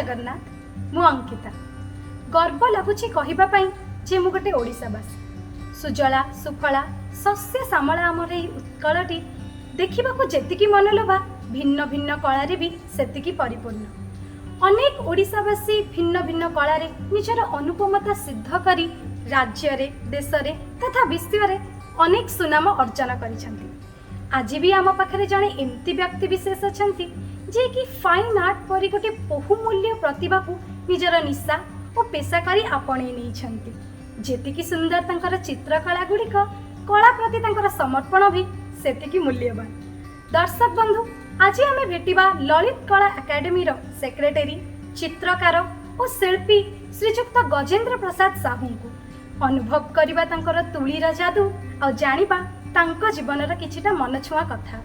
ଜଗନ୍ନାଥ। ମୁଁ ଅଙ୍କିତା। ଗର୍ବ ଲାଗୁଛି କହିବା ପାଇଁ ଯେ ମୁଁ ଗୋଟେ ଓଡ଼ିଶାବାସୀ। ସୁଜଳା ସୁଫଳା ଶସ୍ୟ ଶ୍ୟାମଳା ଆମର ଏଇ ଉତ୍କଳଟି ଦେଖିବାକୁ ଯେତିକି ମନଲୋଭା, ଭିନ୍ନ ଭିନ୍ନ କଳାରେ ବି ସେତିକି ପରିପୂର୍ଣ୍ଣ। ଅନେକ ଓଡ଼ିଶାବାସୀ ଭିନ୍ନ ଭିନ୍ନ କଳାରେ ନିଜର ଅନୁପମତା ସିଦ୍ଧ କରି ରାଜ୍ୟରେ, ଦେଶରେ ତଥା ବିଶ୍ୱରେ ଅନେକ ସୁନାମ ଅର୍ଜନ କରିଛନ୍ତି। ଆଜି ବି ଆମ ପାଖରେ ଜଣେ ଏମିତି ବ୍ୟକ୍ତି ବିଶେଷ ଅଛନ୍ତି, ଯିଏକି ଫାଇନ୍ ଆର୍ଟ ପରି ଗୋଟେ ବହୁମୂଲ୍ୟ ପ୍ରତିଭାକୁ ନିଜର ନିଶା ଓ ପେଶା କରି ଆପଣେଇ ନେଇଛନ୍ତି। ଯେତିକି ସୁନ୍ଦର ତାଙ୍କର ଚିତ୍ରକଳା ଗୁଡ଼ିକ, କଳା ପ୍ରତି ତାଙ୍କର ସମର୍ପଣ ବି ସେତିକି ମୂଲ୍ୟବାନ। ଦର୍ଶକ ବନ୍ଧୁ, ଆଜି ଆମେ ଭେଟିବା ଲଳିତ କଳା ଏକାଡେମୀର ସେକ୍ରେଟାରୀ, ଚିତ୍ରକାର ଓ ଶିଳ୍ପୀ ଶ୍ରୀଯୁକ୍ତ ଗଜେନ୍ଦ୍ର ପ୍ରସାଦ ସାହୁଙ୍କୁ। ଅନୁଭବ କରିବା ତାଙ୍କର ତୁଳିର ଯାଦୁ ଆଉ ଜାଣିବା ତାଙ୍କ ଜୀବନର କିଛିଟା ମନଛୁଆଁ କଥା।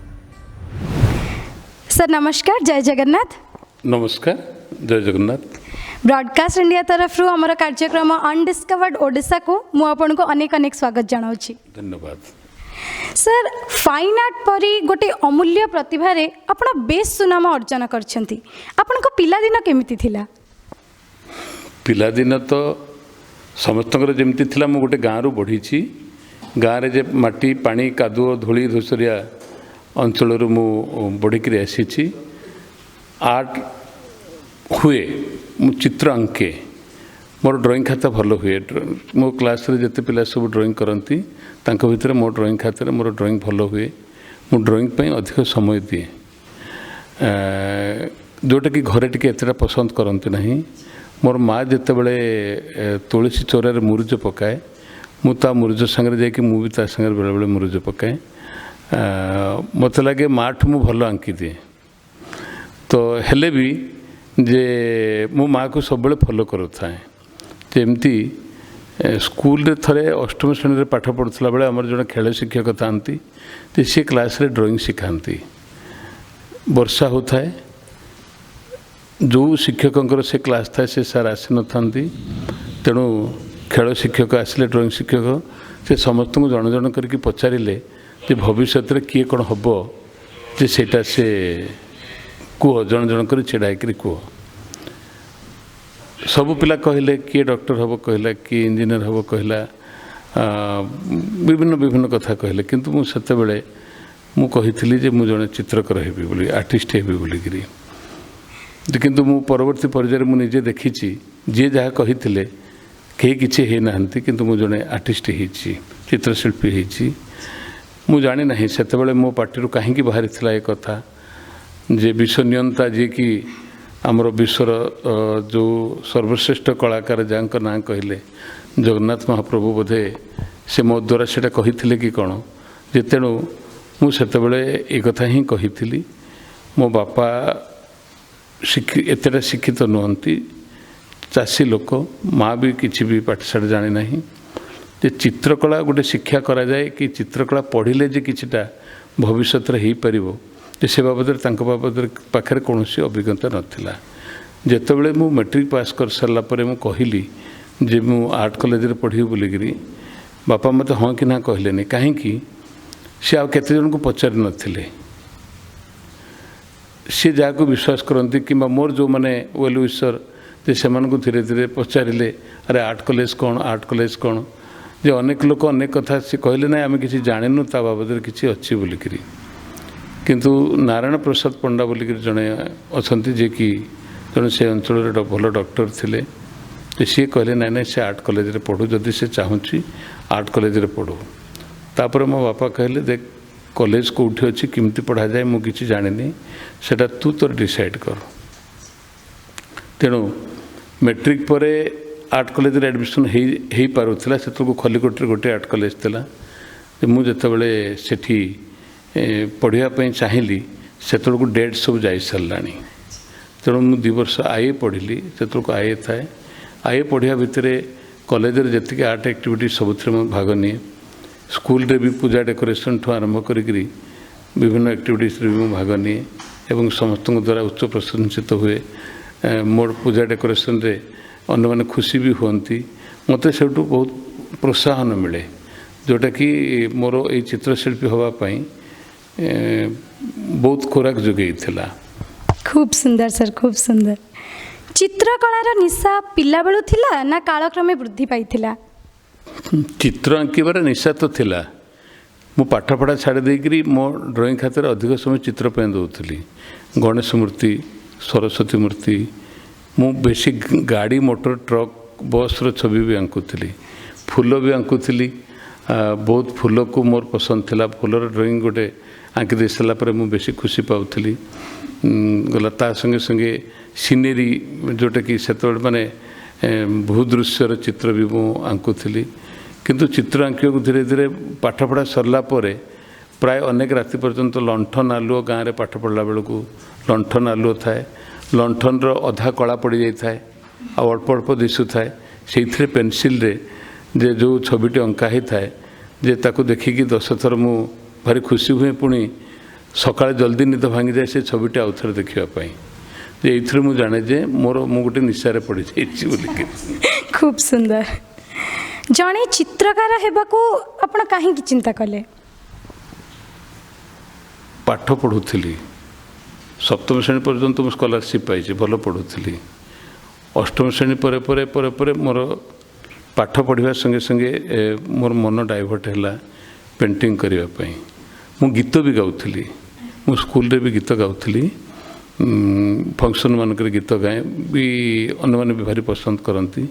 ସାର୍, ନମସ୍କାର, ଜୟ ଜଗନ୍ନାଥ। ନମସ୍କାର, ଜୟ ଜଗନ୍ନାଥ। ବ୍ରଡକାଷ୍ଟ ଇଣ୍ଡିଆ ତରଫରୁ ଆମର କାର୍ଯ୍ୟକ୍ରମ ଅନଡିସ୍କଭର୍ଡ ଓଡ଼ିଶାକୁ ମୁଁ ଆପଣଙ୍କୁ ଅନେକ ଅନେକ ସ୍ୱାଗତ ଜଣାଉଛି। ଧନ୍ୟବାଦ। ସାର୍, ଫାଇନ୍ ଆର୍ଟ ପରି ଗୋଟେ ଅମୂଲ୍ୟ ପ୍ରତିଭାରେ ଆପଣ ବେଶ ସୁନାମ ଅର୍ଜନ କରିଛନ୍ତି। ଆପଣଙ୍କ ପିଲାଦିନ କେମିତି ଥିଲା? ପିଲାଦିନ ତ ସମସ୍ତଙ୍କର ଯେମିତି ଥିଲା। ମୁଁ ଗୋଟେ ଗାଁରୁ ବଢ଼ିଛି। ଗାଁରେ ଯେ ମାଟି, ପାଣି, କାଦୁଅ, ଧୂଳି ଧୂସରିଆ ଅଞ୍ଚଳରୁ ମୁଁ ବଢ଼ିକିରି ଆସିଛି। ଆର୍ଟ ହୁଏ, ମୁଁ ଚିତ୍ର ଆଙ୍କେ, ମୋର ଡ୍ରଇଂ ଖାତା ଭଲ ହୁଏ। ମୋ କ୍ଲାସ୍ରେ ଯେତେ ପିଲା ସବୁ ଡ୍ରଇଂ କରନ୍ତି, ତାଙ୍କ ଭିତରେ ମୋ ଡ୍ରଇଂ ଖାତାରେ ମୋର ଡ୍ରଇଂ ଭଲ ହୁଏ। ମୁଁ ଡ୍ରଇଂ ପାଇଁ ଅଧିକ ସମୟ ଦିଏ, ଯେଉଁଟାକି ଘରେ ଟିକେ ଏତେଟା ପସନ୍ଦ କରନ୍ତି ନାହିଁ। ମୋର ମା ଯେତେବେଳେ ତୁଳସୀ ଚଉରାରେ ମୁରୁଜ ପକାଏ, ମୁଁ ତା ମୁରୁଜ ସାଙ୍ଗରେ ଯାଇକି ମୁଁ ବି ତା ସାଙ୍ଗରେ ବେଳେବେଳେ ମୁରୁଜ ପକାଏ। ମୋତେ ଲାଗେ ମାଠୁ ମୁଁ ଭଲ ଆଙ୍କିଦିଏ। ତ ହେଲେ ବି ଯେ ମୁଁ ମାଆକୁ ସବୁବେଳେ ଫଲୋ କରୁଥାଏ। ଯେମିତି ସ୍କୁଲରେ ଥରେ ଅଷ୍ଟମ ଶ୍ରେଣୀରେ ପାଠ ପଢ଼ୁଥିଲା ବେଳେ ଆମର ଜଣେ ଖେଳ ଶିକ୍ଷକ ଥାଆନ୍ତି ଯେ ସିଏ କ୍ଲାସ୍ରେ ଡ୍ରଇଂ ଶିଖାନ୍ତି। ବର୍ଷା ହେଉଥାଏ। ଯେଉଁ ଶିକ୍ଷକଙ୍କର ସେ କ୍ଲାସ୍ ଥାଏ, ସେ ସାର୍ ଆସିନଥାନ୍ତି। ତେଣୁ ଖେଳ ଶିକ୍ଷକ ଆସିଲେ, ଡ୍ରଇଂ ଶିକ୍ଷକ। ସେ ସମସ୍ତଙ୍କୁ ଜଣ ଜଣ କରିକି ପଚାରିଲେ ଯେ ଭବିଷ୍ୟତରେ କିଏ କ'ଣ ହେବ ଯେ ସେଇଟା ସେ କୁହ, ଜଣ ଜଣ କରି ଛିଡ଼ା ହେଇକରି କୁହ। ସବୁ ପିଲା କହିଲେ। କିଏ ଡକ୍ଟର ହେବ କହିଲା, କିଏ ଇଞ୍ଜିନିୟର ହେବ କହିଲା, ବିଭିନ୍ନ ବିଭିନ୍ନ କଥା କହିଲେ। କିନ୍ତୁ ମୁଁ ସେତେବେଳେ ମୁଁ କହିଥିଲି ଯେ ମୁଁ ଜଣେ ଚିତ୍ରକର ହେବି ବୋଲି, ଆର୍ଟିଷ୍ଟ ହେବି ବୋଲିକିରି। କିନ୍ତୁ ମୁଁ ପରବର୍ତ୍ତୀ ପର୍ଯ୍ୟାୟରେ ମୁଁ ନିଜେ ଦେଖିଛି, ଯିଏ ଯାହା କହିଥିଲେ କେହି କିଛି ହେଇନାହାନ୍ତି, କିନ୍ତୁ ମୁଁ ଜଣେ ଆର୍ଟିଷ୍ଟ ହେଇଛି, ଚିତ୍ରଶିଳ୍ପୀ ହେଇଛି। ମୁଁ ଜାଣିନାହିଁ ସେତେବେଳେ ମୋ ପାଟିରୁ କାହିଁକି ବାହାରିଥିଲା ଏ କଥା ଯେ ବିଶ୍ୱନିୟନ୍ତା, ଯିଏକି ଆମର ବିଶ୍ୱର ଯେଉଁ ସର୍ବଶ୍ରେଷ୍ଠ କଳାକାର, ଯାହାଙ୍କ ନାଁ କହିଲେ ଜଗନ୍ନାଥ ମହାପ୍ରଭୁ, ବୋଧେ ସେ ମୋ ଦ୍ୱାରା ସେଇଟା କହିଥିଲେ କି କ'ଣ ଯେ। ତେଣୁ ମୁଁ ସେତେବେଳେ ଏ କଥା ହିଁ କହିଥିଲି। ମୋ ବାପା ଏତେଟା ଶିକ୍ଷିତ ନୁହନ୍ତି, ଚାଷୀ ଲୋକ। ମା ବି କିଛି ବି ପାଠଶାଠ ଜାଣିନାହିଁ ଯେ ଚିତ୍ରକଳା ଗୋଟେ ଶିକ୍ଷା କରାଯାଏ କି ଚିତ୍ରକଳା ପଢ଼ିଲେ ଯେ କିଛିଟା ଭବିଷ୍ୟତରେ ହେଇପାରିବ, ଯେ ସେ ବାବଦରେ ତାଙ୍କ ବାବଦରେ ପାଖରେ କୌଣସି ଅଭିଜ୍ଞତା ନଥିଲା। ଯେତେବେଳେ ମୁଁ ମେଟ୍ରିକ୍ ପାସ୍ କରିସାରିଲା ପରେ ମୁଁ କହିଲି ଯେ ମୁଁ ଆର୍ଟ କଲେଜରେ ପଢ଼ିବି ବୋଲିକିରି, ବାପା ମୋତେ ହଁ କି ନା କହିଲେନି। କାହିଁକି? ସେ ଆଉ କେତେ ଜଣଙ୍କୁ ପଚାରି ନଥିଲେ। ସିଏ ଯାହାକୁ ବିଶ୍ୱାସ କରନ୍ତି କିମ୍ବା ମୋର ଯେଉଁମାନେ ୱେଲ୍ ୱିସର୍ ଯେ ସେମାନଙ୍କୁ ଧୀରେ ଧୀରେ ପଚାରିଲେ, ଆରେ ଆର୍ଟ କଲେଜ କ'ଣ, ଆର୍ଟ କଲେଜ କ'ଣ? ଯେ ଅନେକ ଲୋକ ଅନେକ କଥା ସେ କହିଲେ, ନାଇଁ, ଆମେ କିଛି ଜାଣିନୁ ତା ବାବଦରେ କିଛି ଅଛି ବୋଲିକିରି। କିନ୍ତୁ ନାରାୟଣ ପ୍ରସାଦ ପଣ୍ଡା ବୋଲିକିରି ଜଣେ ଅଛନ୍ତି, ଯିଏକି ଜଣେ ସେ ଅଞ୍ଚଳରେ ଭଲ ଡକ୍ଟର ଥିଲେ, ଯେ ସିଏ କହିଲେ, ନାଇଁ ନାଇଁ, ସେ ଆର୍ଟ କଲେଜରେ ପଢ଼ୁ, ଯଦି ସେ ଚାହୁଁଛି ଆର୍ଟ କଲେଜରେ ପଢ଼ୁ। ତାପରେ ମୋ ବାପା କହିଲେ, ଦେଖ, କଲେଜ କେଉଁଠି ଅଛି, କେମିତି ପଢ଼ାଯାଏ, ମୁଁ କିଛି ଜାଣିନି, ସେଇଟା ତୁ ତୋର ଡିସାଇଡ଼୍ କର। ତେଣୁ ମେଟ୍ରିକ୍ ପରେ ଆର୍ଟ କଲେଜରେ ଆଡ଼ମିସନ୍ ହେଇପାରୁଥିଲା। ସେତେବେଳକୁ ଖଲିକୋଟରେ ଗୋଟିଏ ଆର୍ଟ କଲେଜ ଥିଲା ଯେ ମୁଁ ଯେତେବେଳେ ସେଠି ପଢ଼ିବା ପାଇଁ ଚାହିଁଲି, ସେତେବେଳକୁ ଡେଟ୍ ସବୁ ଯାଇସାରିଲାଣି। ତେଣୁ ମୁଁ 2 ବର୍ଷ I A ପଢ଼ିଲି। ସେତେବେଳକୁ I A ଥାଏ। I A ପଢ଼ିବା ଭିତରେ କଲେଜରେ ଯେତିକି ଆର୍ଟ ଆକ୍ଟିଭିଟି ସବୁଥିରେ ମୁଁ ଭାଗ ନିଏ। ସ୍କୁଲରେ ବି ପୂଜା ଡେକୋରେସନ୍ଠୁ ଆରମ୍ଭ କରିକିରି ବିଭିନ୍ନ ଆକ୍ଟିଭିଟିସ୍ରେ ବି ମୁଁ ଭାଗ ନିଏ ଏବଂ ସମସ୍ତଙ୍କ ଦ୍ୱାରା ଉଚ୍ଚ ପ୍ରଶଂସିତ ହୁଏ। ମୋର ପୂଜା ଡେକୋରେସନ୍ରେ ଅନ୍ୟମାନେ ଖୁସି ବି ହୁଅନ୍ତି। ମୋତେ ସେଇଠୁ ବହୁତ ପ୍ରୋତ୍ସାହନ ମିଳେ, ଯେଉଁଟାକି ମୋର ଏଇ ଚିତ୍ରଶିଳ୍ପୀ ହେବା ପାଇଁ ବହୁତ ଖୋରାକ ଯୋଗାଇଥିଲା। ଖୁବ୍ ସୁନ୍ଦର ସାର୍, ଖୁବ୍ ସୁନ୍ଦର। ଚିତ୍ରକଳାର ନିଶା ପିଲାବେଳୁ ଥିଲା ନା କାଳକ୍ରମେ ବୃଦ୍ଧି ପାଇଥିଲା? ଚିତ୍ର ଆଙ୍କିବାର ନିଶା ତ ଥିଲା। ମୁଁ ପାଠପଢ଼ା ଛାଡ଼ି ଦେଇକରି ମୋ ଡ୍ରଇଂ ଖାତାରେ ଅଧିକ ସମୟ ଚିତ୍ର ପାଇଁ ଦେଉଥିଲି। ଗଣେଶ ମୂର୍ତ୍ତି, ସରସ୍ୱତୀ ମୂର୍ତ୍ତି, ମୁଁ ବେଶୀ ଗାଡ଼ି, ମୋଟର, ଟ୍ରକ୍, ବସ୍ର ଛବି ବି ଆଙ୍କୁଥିଲି, ଫୁଲ ବି ଆଙ୍କୁଥିଲି। ବହୁତ ଫୁଲକୁ ମୋର ପସନ୍ଦ ଥିଲା। ଫୁଲର ଡ୍ରଇଂ ଗୋଟେ ଆଙ୍କି ଦେଇ ସାରିଲା ପରେ ମୁଁ ବେଶୀ ଖୁସି ପାଉଥିଲି। ଗଲା ତା ସଙ୍ଗେ ସଙ୍ଗେ ସିନେରୀ, ଯେଉଁଟାକି ସେତେବେଳେ ମାନେ ଭୂଦୃଶ୍ୟର ଚିତ୍ର ବି ମୁଁ ଆଙ୍କୁଥିଲି। କିନ୍ତୁ ଚିତ୍ର ଆଙ୍କିବାକୁ ଧୀରେ ଧୀରେ ପାଠପଢ଼ା ସରିଲା ପରେ ପ୍ରାୟ ଅନେକ ରାତି ପର୍ଯ୍ୟନ୍ତ ଲଣ୍ଠନ ଆଲୁଅ, ଗାଁରେ ପାଠ ପଢ଼ିଲା ବେଳକୁ ଲଣ୍ଠନ ଆଲୁଅ ଥାଏ, ଲଣ୍ଠନର ଅଧା କଳା ପଡ଼ିଯାଇଥାଏ ଆଉ ଅଳ୍ପ ଅଳ୍ପ ଦିଶୁଥାଏ। ସେଇଥିରେ ପେନସିଲରେ ଯେ ଯେଉଁ ଛବିଟି ଅଙ୍କା ହେଇଥାଏ, ଯେ ତାକୁ ଦେଖିକି 10 ଥର ମୁଁ ଭାରି ଖୁସି ହୁଏ। ପୁଣି ସକାଳେ ଜଲ୍ଦି ନିଦ ଭାଙ୍ଗିଯାଏ ସେ ଛବିଟି ଆଉ ଥରେ ଦେଖିବା ପାଇଁ। ଯେ ଏଇଥିରୁ ମୁଁ ଜାଣେ ଯେ ମୋର ମୁଁ ଗୋଟେ ନିଶାରେ ପଡ଼ିଯାଇଛି ବୋଲିକି। ଖୁବ୍ ସୁନ୍ଦର। ଜଣେ ଚିତ୍ରକାର ହେବାକୁ ଆପଣ କାହିଁକି ଚିନ୍ତା କଲେ? ପାଠ ପଢ଼ୁଥିଲି। ସପ୍ତମ ଶ୍ରେଣୀ ପର୍ଯ୍ୟନ୍ତ ମୁଁ ସ୍କଲାରସିପ୍ ପାଇଛି, ଭଲ ପଢ଼ୁଥିଲି। ଅଷ୍ଟମ ଶ୍ରେଣୀ ପରେ ପରେ ମୋର ପାଠ ପଢ଼ିବା ସଙ୍ଗେ ସଙ୍ଗେ ମୋର ମନ ଡାଇଭର୍ଟ ହେଲା ପେଣ୍ଟିଂ କରିବା ପାଇଁ। ମୁଁ ଗୀତ ବି ଗାଉଥିଲି। ମୁଁ ସ୍କୁଲରେ ବି ଗୀତ ଗାଉଥିଲି, ଫଙ୍କସନ୍ ମାନଙ୍କରେ ଗୀତ ଗାଏ ବି, ଅନ୍ୟମାନେ ବି ଭାରି ପସନ୍ଦ କରନ୍ତି।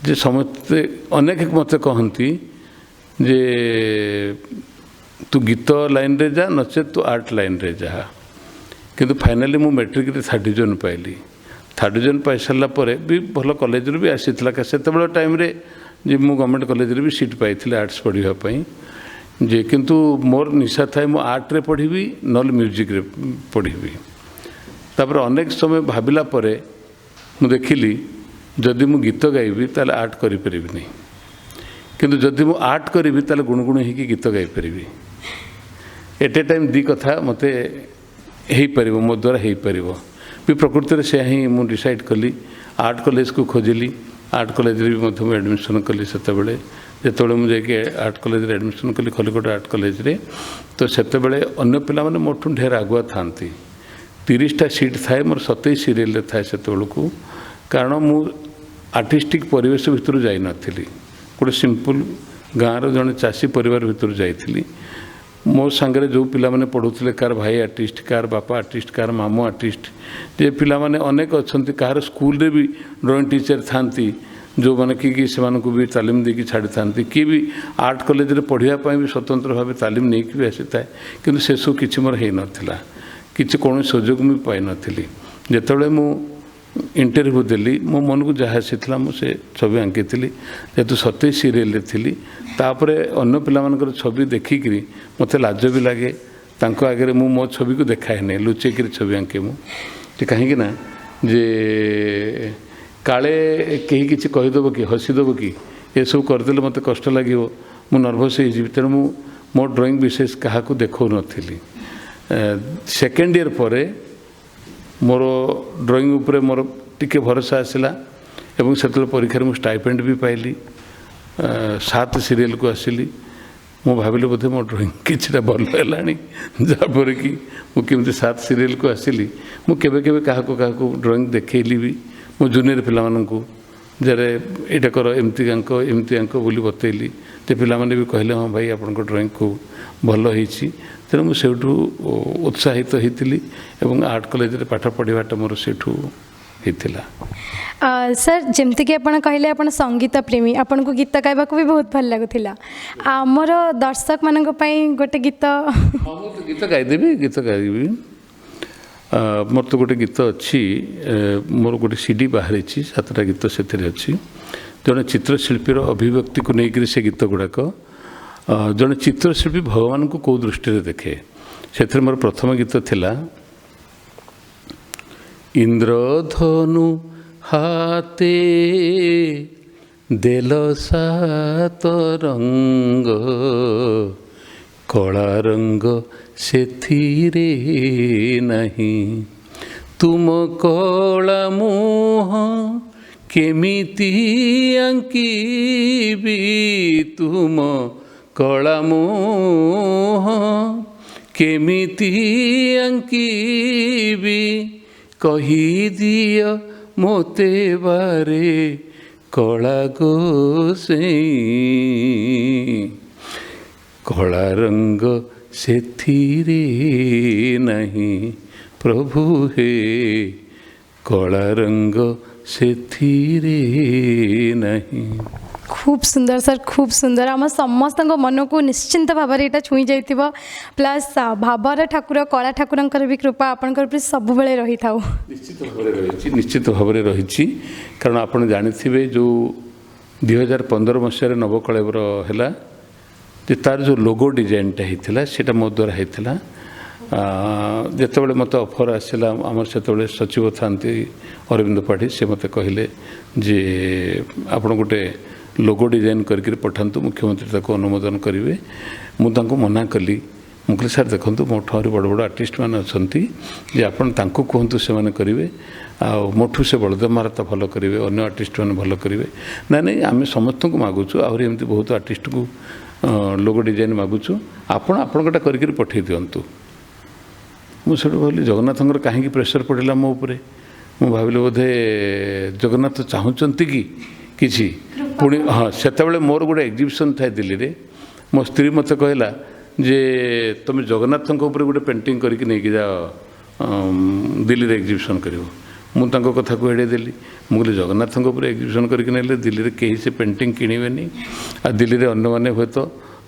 ଯେ ସମସ୍ତେ ଅନେକ ମୋତେ କହନ୍ତି ଯେ ତୁ ଗୀତ ଲାଇନରେ ଯା, ନଚେତ୍ ତୁ ଆର୍ଟ ଲାଇନରେ ଯା। କିନ୍ତୁ ଫାଇନାଲି ମୁଁ ମେଟ୍ରିକରେ ଥାର୍ଡ଼ ଡିଭିଜନ୍ ପାଇଲି। ଥାର୍ଡ଼ ଡିଭିଜନ୍ ପାଇସାରିଲା ପରେ ବି ଭଲ କଲେଜରୁ ବି ଆସିଥିଲା ସେତେବେଳେ ଟାଇମ୍ରେ, ଯେ ମୁଁ ଗଭର୍ଣ୍ଣମେଣ୍ଟ କଲେଜରେ ବି ସିଟ୍ ପାଇଥିଲି ଆର୍ଟ୍ସ ପଢ଼ିବା ପାଇଁ। ଯେ କିନ୍ତୁ ମୋର ନିଶା ଥାଏ, ମୁଁ ଆର୍ଟରେ ପଢ଼ିବି ନହେଲେ ମ୍ୟୁଜିକ୍ରେ ପଢ଼ିବି। ତାପରେ ଅନେକ ସମୟ ଭାବିଲା ପରେ ମୁଁ ଦେଖିଲି, ଯଦି ମୁଁ ଗୀତ ଗାଇବି ତାହେଲେ ଆର୍ଟ କରିପାରିବିନି, କିନ୍ତୁ ଯଦି ମୁଁ ଆର୍ଟ କରିବି ତାହେଲେ ଗୁଣୁଗୁଣୁ ହେଇକି ଗୀତ ଗାଇପାରିବି। ଏଟ୍ ଏ ଟାଇମ୍ ଦୁଇ କଥା ମୋତେ ହେଇପାରିବ, ମୋ ଦ୍ୱାରା ହେଇପାରିବ ବି। ପ୍ରକୃତରେ ସେୟା ହିଁ ମୁଁ ଡିସାଇଡ଼୍ କଲି। ଆର୍ଟ କଲେଜକୁ ଖୋଜିଲି। ଆର୍ଟ କଲେଜରେ ବି ମଧ୍ୟ ମୁଁ ଆଡ଼ମିସନ୍ କଲି। ସେତେବେଳେ ଯେତେବେଳେ ମୁଁ ଯାଇକି ଆର୍ଟ କଲେଜରେ ଆଡ଼ମିସନ୍ କଲି, ଖଲିକୋଟ ଆର୍ଟ କଲେଜରେ, ତ ସେତେବେଳେ ଅନ୍ୟ ପିଲାମାନେ ମୋଠୁ ଢେର ଆଗୁଆ ଥାଆନ୍ତି। 30ଟା ସିଟ୍ ଥାଏ, ମୋର 27 ସିରିଏଲରେ ଥାଏ ସେତେବେଳକୁ। କାରଣ ମୁଁ ଆର୍ଟିଷ୍ଟିକ୍ ପରିବେଶ ଭିତରୁ ଯାଇନଥିଲି, ଗୋଟେ ସିମ୍ପଲ୍ ଗାଁର ଜଣେ ଚାଷୀ ପରିବାର ଭିତରୁ ଯାଇଥିଲି। ମୋ ସାଙ୍ଗରେ ଯେଉଁ ପିଲାମାନେ ପଢ଼ୁଥିଲେ, କାହାର ଭାଇ ଆର୍ଟିଷ୍ଟ, କାହାର ବାପା ଆର୍ଟିଷ୍ଟ, କାହାର ମାମୁଁ ଆର୍ଟିଷ୍ଟ, ଯେ ପିଲାମାନେ ଅନେକ ଅଛନ୍ତି। କାହାର ସ୍କୁଲରେ ବି ଡ୍ରଇଂ ଟିଚର ଥାନ୍ତି, ଯେଉଁମାନେ କି ସେମାନଙ୍କୁ ବି ତାଲିମ ଦେଇକି ଛାଡ଼ିଥାନ୍ତି। କିଏ ବି ଆର୍ଟ କଲେଜରେ ପଢ଼ିବା ପାଇଁ ବି ସ୍ୱତନ୍ତ୍ର ଭାବେ ତାଲିମ ନେଇକି ବି ଆସିଥାଏ। କିନ୍ତୁ ସେସବୁ କିଛି ମୋର ହେଇନଥିଲା, କିଛି କୌଣସି ସୁଯୋଗ ମୁଁ ପାଇନଥିଲି। ଯେତେବେଳେ ମୁଁ ଇଣ୍ଟରଭ୍ୟୁ ଦେଲି, ମୋ ମନକୁ ଯାହା ଆସିଥିଲା ମୁଁ ସେ ଛବି ଆଙ୍କିଥିଲି। ଯେହେତୁ 27 ସିରିଏଲରେ ଥିଲି, ତାପରେ ଅନ୍ୟ ପିଲାମାନଙ୍କର ଛବି ଦେଖିକିରି ମୋତେ ଲାଜ ବି ଲାଗେ। ତାଙ୍କ ଆଗରେ ମୁଁ ମୋ ଛବିକୁ ଦେଖାଏନି, ଲୁଚେଇକିରି ଛବି ଆଙ୍କେ ମୁଁ। ଯେ କାହିଁକି ନା ଯେ କାଳେ କେହି କିଛି କହିଦେବ କି, ହସିଦେବ କି, ଏସବୁ କରିଦେଲେ ମୋତେ କଷ୍ଟ ଲାଗିବ, ମୁଁ ନର୍ଭସ୍ ହେଇଯିବି। ତେଣୁ ମୁଁ ମୋ ଡ୍ରଇଂ ବିଶେଷ କାହାକୁ ଦେଖାଉନଥିଲି। ସେକେଣ୍ଡ ଇୟର୍ ପରେ ମୋର ଡ୍ରଇଂ ଉପରେ ମୋର ଟିକେ ଭରସା ଆସିଲା ଏବଂ ସେତେବେଳେ ପରୀକ୍ଷାରେ ମୁଁ ଷ୍ଟାଇପେଣ୍ଡ ବି ପାଇଲି, 7 ସିରିଏଲକୁ ଆସିଲି। ମୁଁ ଭାବିଲି ବୋଧେ ମୋ ଡ୍ରଇଂ କିଛିଟା ଭଲ ହେଲାଣି, ଯାହାଫଳରେ କି ମୁଁ କେମିତି 7 ସିରିଏଲକୁ ଆସିଲି। ମୁଁ କେବେ କେବେ କାହାକୁ କାହାକୁ ଡ୍ରଇଂ ଦେଖେଇଲି ବି, ମୋ ଜୁନିୟର ପିଲାମାନଙ୍କୁ, જ્યારે ଏଇଟା କର, ଏମିତି ଆଙ୍କ, ଏମିତି ଆଙ୍କ ବୋଲି ବତେଇଲି, ଯେ ପିଲାମାନେ ବି କହିଲେ, "ହଁ ଭାଇ, ଆପଣଙ୍କ ଡ୍ରଇଂ ଖୁବ୍ ଭଲ ହେଇଛି।" ତେଣୁ ମୁଁ ସେଇଠୁ ଉତ୍ସାହିତ ହେଇଥିଲି ଏବଂ ଆର୍ଟ କଲେଜରେ ପାଠ ପଢ଼ିବାଟା ମୋର ସେଇଠୁ ହେଇଥିଲା। ସାର୍, ଯେମିତିକି ଆପଣ କହିଲେ ଆପଣ ସଙ୍ଗୀତ ପ୍ରେମୀ, ଆପଣଙ୍କୁ ଗୀତ ଗାଇବାକୁ ବି ବହୁତ ଭଲ ଲାଗୁଥିଲା। ଆମର ଦର୍ଶକମାନଙ୍କ ପାଇଁ ଗୋଟେ ଗୀତ। ହଁ, ମୁଁ ତ ଗୀତ ଗାଇଦେବି, ଗୀତ ଗାଇବି। ମୋର ତ ଗୋଟେ ଗୀତ ଅଛି, ମୋର ଗୋଟେ ସିଡି ବାହାରିଛି, ସାତଟା ଗୀତ ସେଥିରେ ଅଛି। ଜଣେ ଚିତ୍ରଶିଳ୍ପୀର ଅଭିବ୍ୟକ୍ତିକୁ ନେଇକରି ସେ ଗୀତ ଗୁଡ଼ାକ, ଜଣେ ଚିତ୍ରଶିଳ୍ପୀ ଭଗବାନଙ୍କୁ କେଉଁ ଦୃଷ୍ଟିରେ ଦେଖେ। ସେଥିରେ ମୋର ପ୍ରଥମ ଗୀତ ଥିଲା, ଇନ୍ଦ୍ରଧନୁ ହାତେ ଦେଲ ସାତ ରଙ୍ଗ, କଳା ରଙ୍ଗ ସେଥିରେ ନାହିଁ। ତୁମ କଳା ମୁହଁ କେମିତି ଆଙ୍କିବି, ତୁମ କଳା ମୁହଁ କେମିତି ଆଙ୍କିବି, କହିଦିଅ ମୋତେ ବାରେ କଳା ଗୋସେଇଁ, କଳା ରଙ୍ଗ ସେଥିରେ ନାହିଁ ପ୍ରଭୁ ହେ, କଳା ରଙ୍ଗ ସେଥିରେ ନାହିଁ। ଖୁବ୍ ସୁନ୍ଦର ସାର୍, ଖୁବ୍ ସୁନ୍ଦର। ଆମ ସମସ୍ତଙ୍କ ମନକୁ ନିଶ୍ଚିନ୍ତ ଭାବରେ ଏଇଟା ଛୁଇଁ ଯାଇଥିବ। ପ୍ଲସ୍ ଭାବର ଠାକୁର କଳା ଠାକୁରଙ୍କର ବି କୃପା ଆପଣଙ୍କର ଉପରେ ସବୁବେଳେ ରହିଥାଉ। ନିଶ୍ଚିତ ଭାବରେ ରହିଛି, ନିଶ୍ଚିତ ଭାବରେ ରହିଛି। କାରଣ ଆପଣ ଜାଣିଥିବେ, ଯେଉଁ 2015 ମସିହାରେ ନବକଳେବର ହେଲା, ଯେ ତାର ଯେଉଁ ଲୋଗୋ ଡିଜାଇନଟା ହେଇଥିଲା, ସେଇଟା ମୋ ଦ୍ୱାରା ହେଇଥିଲା। ଯେତେବେଳେ ମୋତେ ଅଫର୍ ଆସିଲା, ଆମର ସେତେବେଳେ ସଚିବ ଥାନ୍ତି ଅରବିନ୍ଦ ପାଢ଼ୀ, ସେ ମୋତେ କହିଲେ ଯେ ଆପଣ ଗୋଟେ ଲୋଗୋ ଡିଜାଇନ କରିକିରି ପଠାନ୍ତୁ, ମୁଖ୍ୟମନ୍ତ୍ରୀ ତାକୁ ଅନୁମୋଦନ କରିବେ। ମୁଁ ତାଙ୍କୁ ମନା କଲି। ମୁଁ କହିଲି, ସାର୍ ଦେଖନ୍ତୁ, ମୋଠୁ ଆହୁରି ବଡ଼ ବଡ଼ ଆର୍ଟିଷ୍ଟ ମାନେ ଅଛନ୍ତି, ଯେ ଆପଣ ତାଙ୍କୁ କୁହନ୍ତୁ, ସେମାନେ କରିବେ। ଆଉ ମୋଠୁ ସେ ବଳଦେବ ମହାରଥା ଭଲ କରିବେ, ଅନ୍ୟ ଆର୍ଟିଷ୍ଟ ମାନେ ଭଲ କରିବେ। ନାଇଁ ନାଇଁ, ଆମେ ସମସ୍ତଙ୍କୁ ମାଗୁଛୁ, ଆହୁରି ଏମିତି ବହୁତ ଆର୍ଟିଷ୍ଟକୁ ଲୋଗୋ ଡିଜାଇନ ମାଗୁଛୁ, ଆପଣ ଆପଣଙ୍କଟା କରିକିରି ପଠାଇ ଦିଅନ୍ତୁ। ମୁଁ ସେଠୁ ଭାବିଲି, ଜଗନ୍ନାଥଙ୍କର କାହିଁକି ପ୍ରେସର ପଡ଼ିଲା ମୋ ଉପରେ? ମୁଁ ଭାବିଲି ବୋଧେ ଜଗନ୍ନାଥ ଚାହୁଁଛନ୍ତି କି କିଛି। ପୁଣି ହଁ, ସେତେବେଳେ ମୋର ଗୋଟେ ଏକ୍ଜିବିସନ୍ ଥାଏ ଦିଲ୍ଲୀରେ। ମୋ ସ୍ତ୍ରୀ ମୋତେ କହିଲା ଯେ ତୁମେ ଜଗନ୍ନାଥଙ୍କ ଉପରେ ଗୋଟେ ପେଣ୍ଟିଂ କରିକି ନେଇକି ଯାଅ, ଦିଲ୍ଲୀରେ ଏକ୍ଜିବିସନ୍ କରିବ। ମୁଁ ତାଙ୍କ କଥାକୁ ଏଡ଼େଇ ଦେଲି। ମୁଁ କହିଲି, ଜଗନ୍ନାଥଙ୍କ ଉପରେ ଏକ୍ଜିବିସନ୍ କରିକି ନେଲେ ଦିଲ୍ଲୀରେ କେହି ସେ ପେଣ୍ଟିଂ କିଣିବେନି, ଆଉ ଦିଲ୍ଲୀରେ ଅନ୍ୟମାନେ ହୁଏତ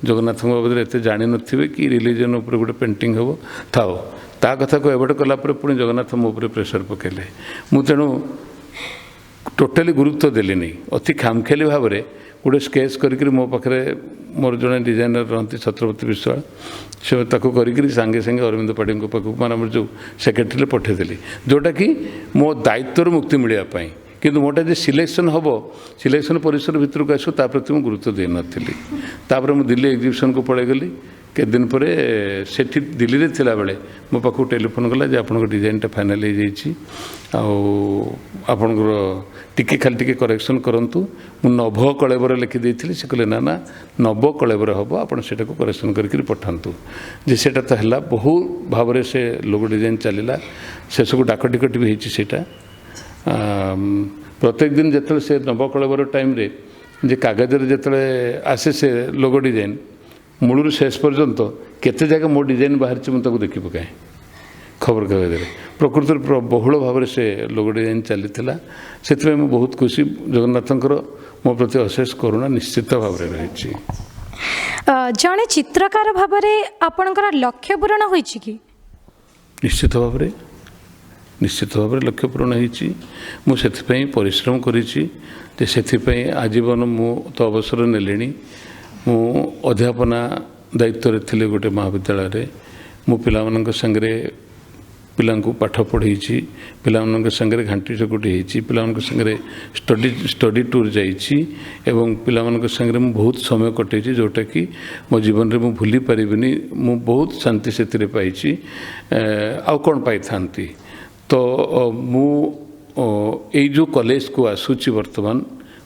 ଜଗନ୍ନାଥଙ୍କ ବାବଦରେ ଏତେ ଜାଣିନଥିବେ କି ରିଲିଜିଅନ୍ ଉପରେ ଗୋଟେ ପେଣ୍ଟିଂ ହେବ। ଥାଉ। ତା କଥାକୁ ଏଭଏଡ଼ କଲା ପରେ ପୁଣି ଜଗନ୍ନାଥ ମୋ ଉପରେ ପ୍ରେସର ପକାଇଲେ। ମୁଁ ତେଣୁ ଟୋଟାଲି ଗୁରୁତ୍ୱ ଦେଲିନି। ଅତି ଖାମଖିଆଲି ଭାବରେ ଗୋଟେ ସ୍କେଚ୍ କରିକିରି, ମୋ ପାଖରେ ମୋର ଜଣେ ଡିଜାଇନର ରହନ୍ତି ଛତ୍ରପତି ବିଶ୍ୱାଳ, ସେ ତାକୁ କରିକିରି ସାଙ୍ଗେ ସାଙ୍ଗେ ଅରବିନ୍ଦ ପାଢ଼ୀଙ୍କ ପାଖକୁ, ମାନେ ଆମର ଯେଉଁ ସେକ୍ରେଟାରୀରେ, ପଠାଇଦେଲି, ଯେଉଁଟାକି ମୋ ଦାୟିତ୍ୱରୁ ମୁକ୍ତି ମିଳିବା ପାଇଁ। କିନ୍ତୁ ମୋଟା ଯେ ସିଲେକ୍ସନ୍ ହେବ, ସିଲେକ୍ସନ୍ ପରିସର ଭିତରକୁ ଆସିବ, ତା ପ୍ରତି ମୁଁ ଗୁରୁତ୍ୱ ଦେଇନଥିଲି। ତାପରେ ମୁଁ ଦିଲ୍ଲୀ ଏକ୍ଜିବିସନ୍କୁ ପଳାଇଗଲି। କେତେ ଦିନ ପରେ ସେଠି ଦିଲ୍ଲୀରେ ଥିଲାବେଳେ ମୋ ପାଖକୁ ଟେଲିଫୋନ୍ କଲା ଯେ ଆପଣଙ୍କ ଡିଜାଇନଟା ଫାଇନାଲ୍ ହେଇଯାଇଛି, ଆଉ ଆପଣଙ୍କର ଟିକେ ଖାଲି ଟିକେ କରେକ୍ସନ୍ କରନ୍ତୁ। ମୁଁ ନଭ କଳେବର ଲେଖିଦେଇଥିଲି। ସେ କହିଲେ, ନା ନା, ନବ କଳେବର ହେବ, ଆପଣ ସେଇଟାକୁ କରେକ୍ସନ୍ କରିକିରି ପଠାନ୍ତୁ। ଯେ ସେଇଟା ତ ହେଲା, ବହୁ ଭାବରେ ସେ ଲୋଗୋ ଡିଜାଇନ୍ ଚାଲିଲା। ସେସବୁ ଡାକ ଟିକଟ ବି ହେଇଛି। ସେଇଟା ପ୍ରତ୍ୟେକ ଦିନ ଯେତେବେଳେ ସେ ନବକଳେବର ଟାଇମ୍ରେ ଯେ କାଗଜରେ ଯେତେବେଳେ ଆସେ ସେ ଲୋଗୋ ଡିଜାଇନ୍, ମୂଳରୁ ଶେଷ ପର୍ଯ୍ୟନ୍ତ କେତେ ଜାଗା ମୋ ଡିଜାଇନ୍ ବାହାରିଛି, ମୁଁ ତାକୁ ଦେଖି ପକାଏ ଖବରକାଗଜରେ। ପ୍ରକୃତରେ ବହୁଳ ଭାବରେ ସେ ଲୋଗୋ ଡିଜାଇନ୍ ଚାଲିଥିଲା। ସେଥିପାଇଁ ମୁଁ ବହୁତ ଖୁସି। ଜଗନ୍ନାଥଙ୍କର ମୋ ପ୍ରତି ଅଶେଷ କରୁଣା ନିଶ୍ଚିତ ଭାବରେ ରହିଛି। ଜଣେ ଚିତ୍ରକାର ଭାବରେ ଆପଣଙ୍କର ଲକ୍ଷ୍ୟ ପୂରଣ ହୋଇଛି କି? ନିଶ୍ଚିତ ଭାବରେ, ନିଶ୍ଚିତ ଭାବରେ ଲକ୍ଷ୍ୟ ପୂରଣ ହେଇଛି। ମୁଁ ସେଥିପାଇଁ ପରିଶ୍ରମ କରିଛି ଯେ ସେଥିପାଇଁ ଆଜୀବନ, ମୁଁ ତ ଅବସର ନେଲିଣି, ମୁଁ ଅଧ୍ୟାପନା ଦାୟିତ୍ୱରେ ଥିଲି ଗୋଟେ ମହାବିଦ୍ୟାଳୟରେ। ମୁଁ ପିଲାମାନଙ୍କ ସାଙ୍ଗରେ, ପିଲାଙ୍କୁ ପାଠ ପଢ଼େଇଛି, ପିଲାମାନଙ୍କ ସାଙ୍ଗରେ ଘାଣ୍ଟି ଚକୁଟି ହେଇଛି, ପିଲାମାନଙ୍କ ସାଙ୍ଗରେ ଷ୍ଟଡି ଟୁର୍ ଯାଇଛି ଏବଂ ପିଲାମାନଙ୍କ ସାଙ୍ଗରେ ମୁଁ ବହୁତ ସମୟ କଟେଇଛି, ଯେଉଁଟାକି ମୋ ଜୀବନରେ ମୁଁ ଭୁଲି ପାରିବିନି। ମୁଁ ବହୁତ ଶାନ୍ତି ସେଥିରେ ପାଇଛି। ଆଉ କ'ଣ ପାଇଥାନ୍ତି? ତ ମୁଁ ଏଇ ଯେଉଁ କଲେଜକୁ ଆସୁଛି ବର୍ତ୍ତମାନ,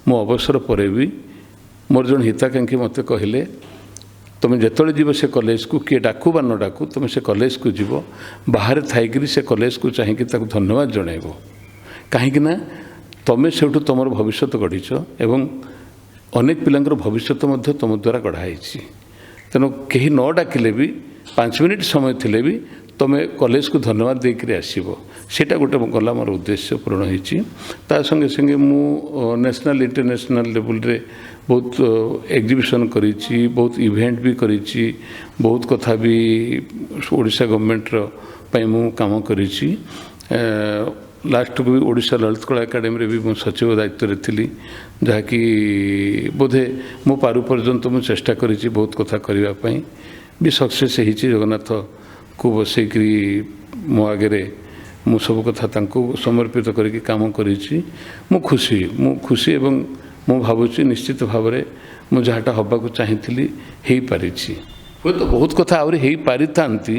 ମୋ ଅବସର ପରେ ବି, ମୋର ଜଣେ ହିତାକାଂକ୍ଷୀ ମୋତେ କହିଲେ, ତୁମେ ଯେତେବେଳେ ଯିବ ସେ କଲେଜକୁ, କିଏ ଡାକୁ ବା ନ ଡାକୁ, ତୁମେ ସେ କଲେଜକୁ ଯିବ, ବାହାରେ ଥାଇକିରି ସେ କଲେଜକୁ ଚାହିଁକି ତାକୁ ଧନ୍ୟବାଦ ଜଣାଇବ, କାହିଁକି ନା ତୁମେ ସେଇଠୁ ତୁମର ଭବିଷ୍ୟତ ଗଢ଼ିଛ ଏବଂ ଅନେକ ପିଲାଙ୍କର ଭବିଷ୍ୟତ ମଧ୍ୟ ତୁମ ଦ୍ୱାରା ଗଢ଼ା ହେଇଛି। ତେଣୁ କେହି ନ ଡାକିଲେ ବି, 5 ମିନିଟ୍ ସମୟ ଥିଲେ ବି ତୁମେ କଲେଜକୁ ଧନ୍ୟବାଦ ଦେଇକରି ଆସିବ। ସେଇଟା ଗୋଟେ ଗଲା, ମୋର ଉଦ୍ଦେଶ୍ୟ ପୂରଣ ହେଇଛି। ତା ସଙ୍ଗେ ସଙ୍ଗେ ମୁଁ ନ୍ୟାସନାଲ୍ ଇଣ୍ଟରନ୍ୟାସନାଲ୍ ଲେବୁଲ୍ରେ ବହୁତ ଏକ୍ଜିବିସନ୍ କରିଛି, ବହୁତ ଇଭେଣ୍ଟ ବି କରିଛି, ବହୁତ କଥା ବି ଓଡ଼ିଶା ଗଭର୍ଣ୍ଣମେଣ୍ଟର ପାଇଁ ମୁଁ କାମ କରିଛି। ଲାଷ୍ଟକୁ ବି ଓଡ଼ିଶା ଲଳିତ କଳା ଏକାଡେମୀରେ ବି ମୁଁ ସଚିବ ଦାୟିତ୍ୱରେ ଥିଲି, ଯାହାକି ବୋଧେ ମୁଁ ପାରୁ ପର୍ଯ୍ୟନ୍ତ ମୁଁ ଚେଷ୍ଟା କରିଛି ବହୁତ କଥା କରିବା ପାଇଁ ବି, ସକ୍ସେସ୍ ହେଇଛି। ଜଗନ୍ନାଥକୁ ବସେଇକରି ମୋ ଆଗରେ ମୁଁ ସବୁ କଥା ତାଙ୍କୁ ସମର୍ପିତ କରିକି କାମ କରିଛି। ମୁଁ ଖୁସି, ମୁଁ ଖୁସି ଏବଂ ମୁଁ ଭାବୁଛି ନିଶ୍ଚିତ ଭାବରେ ମୁଁ ଯାହାଟା ହେବାକୁ ଚାହିଁଥିଲି ହେଇପାରିଛି। ହୁଏତ ବହୁତ କଥା ଆହୁରି ହେଇପାରିଥାନ୍ତି,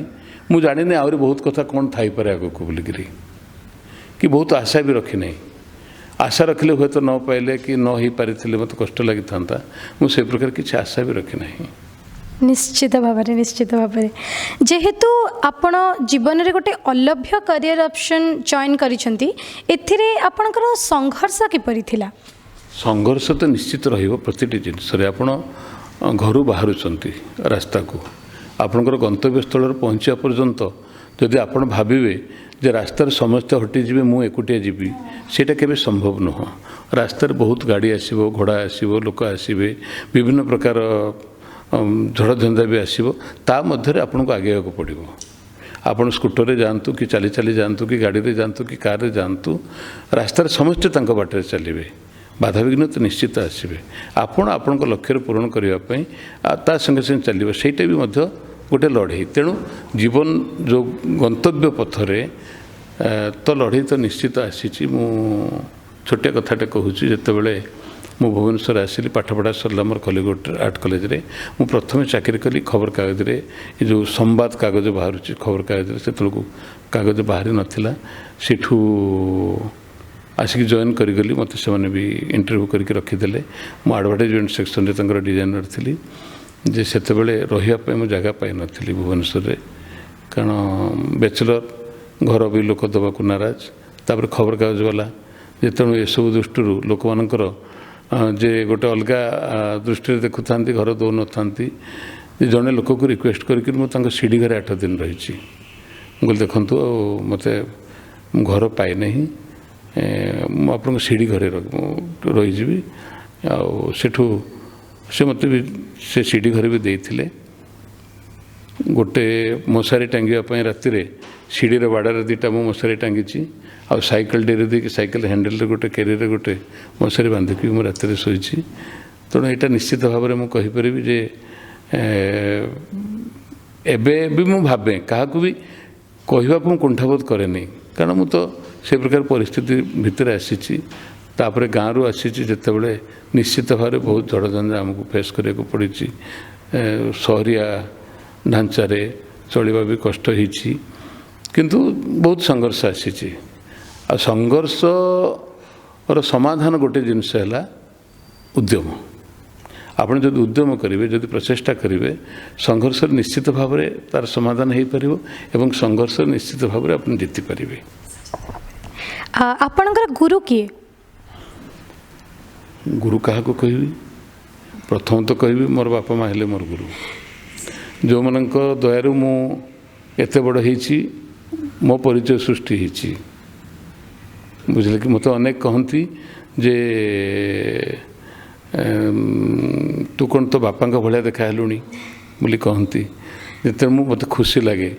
ମୁଁ ଜାଣିନି ଆହୁରି ବହୁତ କଥା କ'ଣ ଥାଇପାରେ ଆଗକୁ ବୋଲିକିରି, କି ବହୁତ ଆଶା ବି ରଖିନାହିଁ। ଆଶା ରଖିଲେ ହୁଏତ ନ ପାଇଲେ କି ନ ହେଇପାରିଥିଲେ ମୋତେ କଷ୍ଟ ଲାଗିଥାନ୍ତା। ମୁଁ ସେ ପ୍ରକାର କିଛି ଆଶା ବି ରଖିନାହିଁ। ନିଶ୍ଚିତ ଭାବରେ, ନିଶ୍ଚିତ ଭାବରେ। ଯେହେତୁ ଆପଣ ଜୀବନରେ ଗୋଟେ ଅଲଭ୍ୟ କ୍ୟାରିୟର ଅପସନ୍ ଚୟନ କରିଛନ୍ତି, ଏଥିରେ ଆପଣଙ୍କର ସଂଘର୍ଷ କିପରି ଥିଲା? ସଂଘର୍ଷ ତ ନିଶ୍ଚିତ ରହିବ ପ୍ରତିଟି ଜିନିଷରେ। ଆପଣ ଘରୁ ବାହାରୁଛନ୍ତି ରାସ୍ତାକୁ, ଆପଣଙ୍କର ଗନ୍ତବ୍ୟ ସ୍ଥଳରେ ପହଞ୍ଚିବା ପର୍ଯ୍ୟନ୍ତ ଯଦି ଆପଣ ଭାବିବେ ଯେ ରାସ୍ତାରେ ସମସ୍ତେ ହଟିଯିବେ, ମୁଁ ଏକୁଟିଆ ଯିବି, ସେଇଟା କେବେ ସମ୍ଭବ ନୁହଁ। ରାସ୍ତାରେ ବହୁତ ଗାଡ଼ି ଆସିବ, ଘୋଡ଼ା ଆସିବ, ଲୋକ ଆସିବେ, ବିଭିନ୍ନ ପ୍ରକାର ଝଡ଼ଝଞ୍ଜା ବି ଆସିବ, ତା ମଧ୍ୟରେ ଆପଣଙ୍କୁ ଆଗେଇବାକୁ ପଡ଼ିବ। ଆପଣ ସ୍କୁଟରରେ ଯାଆନ୍ତୁ କି ଚାଲି ଚାଲି ଯାଆନ୍ତୁ କି ଗାଡ଼ିରେ ଯାଆନ୍ତୁ କି କାରରେ ଯାଆନ୍ତୁ, ରାସ୍ତାରେ ସମସ୍ତେ ତାଙ୍କ ବାଟରେ ଚାଲିବେ, ବାଧାବିଘ୍ନ ତ ନିଶ୍ଚିତ ଆସିବେ। ଆପଣ ଆପଣଙ୍କ ଲକ୍ଷ୍ୟରେ ପୂରଣ କରିବା ପାଇଁ ତା ସଙ୍ଗେ ସଙ୍ଗେ ଚାଲିବ, ସେଇଟା ବି ମଧ୍ୟ ଗୋଟେ ଲଢ଼େଇ। ତେଣୁ ଜୀବନ ଯେଉଁ ଗନ୍ତବ୍ୟ ପଥରେ ତ ଲଢ଼େଇ ତ ନିଶ୍ଚିତ ଆସିଛି। ମୁଁ ଛୋଟିଆ କଥାଟେ କହୁଛି, ଯେତେବେଳେ ମୁଁ ଭୁବନେଶ୍ୱର ଆସିଲି, ପାଠପଢ଼ା ସରିଲା ମୋର ଖଲିକୋଟ ଆର୍ଟ କଲେଜରେ, ମୁଁ ପ୍ରଥମେ ଚାକିରି କଲି ଖବରକାଗଜରେ। ଏ ଯେଉଁ ସମ୍ବାଦ କାଗଜ ବାହାରୁଛି ଖବରକାଗଜରେ, ସେତେବେଳକୁ କାଗଜ ବାହାରି ନଥିଲା। ସେଠୁ ଆସିକି ଜଏନ୍ କରିଗଲି, ମୋତେ ସେମାନେ ବି ଇଣ୍ଟରଭ୍ୟୁ କରିକି ରଖିଦେଲେ। ମୁଁ ଆଡ଼ଭର୍ଟାଇଜମେଣ୍ଟ ସେକ୍ସନରେ ତାଙ୍କର ଡିଜାଇନର ଥିଲି। ଯେ ସେତେବେଳେ ରହିବା ପାଇଁ ମୁଁ ଜାଗା ପାଇନଥିଲି ଭୁବନେଶ୍ୱରରେ, କାରଣ ବ୍ୟାଚଲର, ଘର ବି ଲୋକ ଦେବାକୁ ନାରାଜ, ତାପରେ ଖବରକାଗଜ ବାଲା। ଯେତେବେଳେ ଏସବୁ ଦୃଷ୍ଟିରୁ ଲୋକମାନଙ୍କର ଯେ ଗୋଟେ ଅଲଗା ଦୃଷ୍ଟିରେ ଦେଖୁଥାନ୍ତି, ଘର ଦେଉନଥାନ୍ତି। ଜଣେ ଲୋକକୁ ରିକ୍ୱେଷ୍ଟ କରିକି ମୁଁ ତାଙ୍କ ସିଡ଼ି ଘରେ 8 ଦିନ ରହିଛି। ମୁଁ କହିଲି ଦେଖନ୍ତୁ, ଆଉ ମୋତେ ମୁଁ ଘର ପାଇନାହିଁ, ମୁଁ ଆପଣଙ୍କ ସିଡ଼ି ଘରେ ରହିଯିବି। ଆଉ ସେଠୁ ସେ ମୋତେ ବି ସେ ସିଡ଼ି ଘରେ ବି ଦେଇଥିଲେ। ଗୋଟେ ମଶାରୀ ଟାଙ୍ଗିବା ପାଇଁ ରାତିରେ ସିଡ଼ିର ବାଡ଼ରେ 2ଟା ମୁଁ ମଶାରୀ ଟାଙ୍ଗିଛି, ଆଉ ସାଇକେଲ ଡେରି ଦେଇକି ସାଇକେଲ ହ୍ୟାଣ୍ଡେଲରେ ଗୋଟେ କ୍ୟାରିୟରରେ ଗୋଟେ ମଶାରୀ ବାନ୍ଧିକି ମୁଁ ରାତିରେ ଶୋଇଛି। ତେଣୁ ଏଇଟା ନିଶ୍ଚିତ ଭାବରେ ମୁଁ କହିପାରିବି ଯେ ଏବେ ବି ମୁଁ ଭାବେ, କାହାକୁ ବି କହିବାକୁ ମୁଁ କୁଣ୍ଠାବୋଧ କରେନି, କାରଣ ମୁଁ ତ ସେ ପ୍ରକାର ପରିସ୍ଥିତି ଭିତରେ ଆସିଛି। ତାପରେ ଗାଁରୁ ଆସିଛି ଯେତେବେଳେ, ନିଶ୍ଚିତ ଭାବରେ ବହୁତ ଝଡ଼ଝଞ୍ଜା ଆମକୁ ଫେସ୍ କରିବାକୁ ପଡ଼ିଛି। ସହରିଆ ଢାଞ୍ଚାରେ ଚଳିବା ବି କଷ୍ଟ ହେଇଛି, କିନ୍ତୁ ବହୁତ ସଂଘର୍ଷ ଆସିଛି। ଆଉ ସଂଘର୍ଷର ସମାଧାନ ଗୋଟେ ଜିନିଷ ହେଲା ଉଦ୍ୟମ। ଆପଣ ଯଦି ଉଦ୍ୟମ କରିବେ, ଯଦି ପ୍ରଚେଷ୍ଟା କରିବେ, ସଂଘର୍ଷରେ ନିଶ୍ଚିତ ଭାବରେ ତାର ସମାଧାନ ହେଇପାରିବ ଏବଂ ସଂଘର୍ଷରେ ନିଶ୍ଚିତ ଭାବରେ ଆପଣ ଜିତିପାରିବେ। ଆପଣଙ୍କର ଗୁରୁ କିଏ? ଗୁରୁ କାହାକୁ କହିବି? ପ୍ରଥମତଃ କହିବି ମୋର ବାପା ମା ହେଲେ ମୋର ଗୁରୁ, ଯେଉଁମାନଙ୍କ ଦୟାରୁ ମୁଁ ଏତେ ବଡ଼ ହେଇଛି, ମୋ ପରିଚୟ ସୃଷ୍ଟି ହେଇଛି। ବୁଝିଲେ କି? ମୋତେ ଅନେକ କହନ୍ତି ଯେ ତୁ କ'ଣ ତୋ ବାପାଙ୍କ ଭଳିଆ ଦେଖା ହେଲୁଣି ବୋଲି କହନ୍ତି। ଯେତେବେଳେ ମୋତେ ଖୁସି ଲାଗେ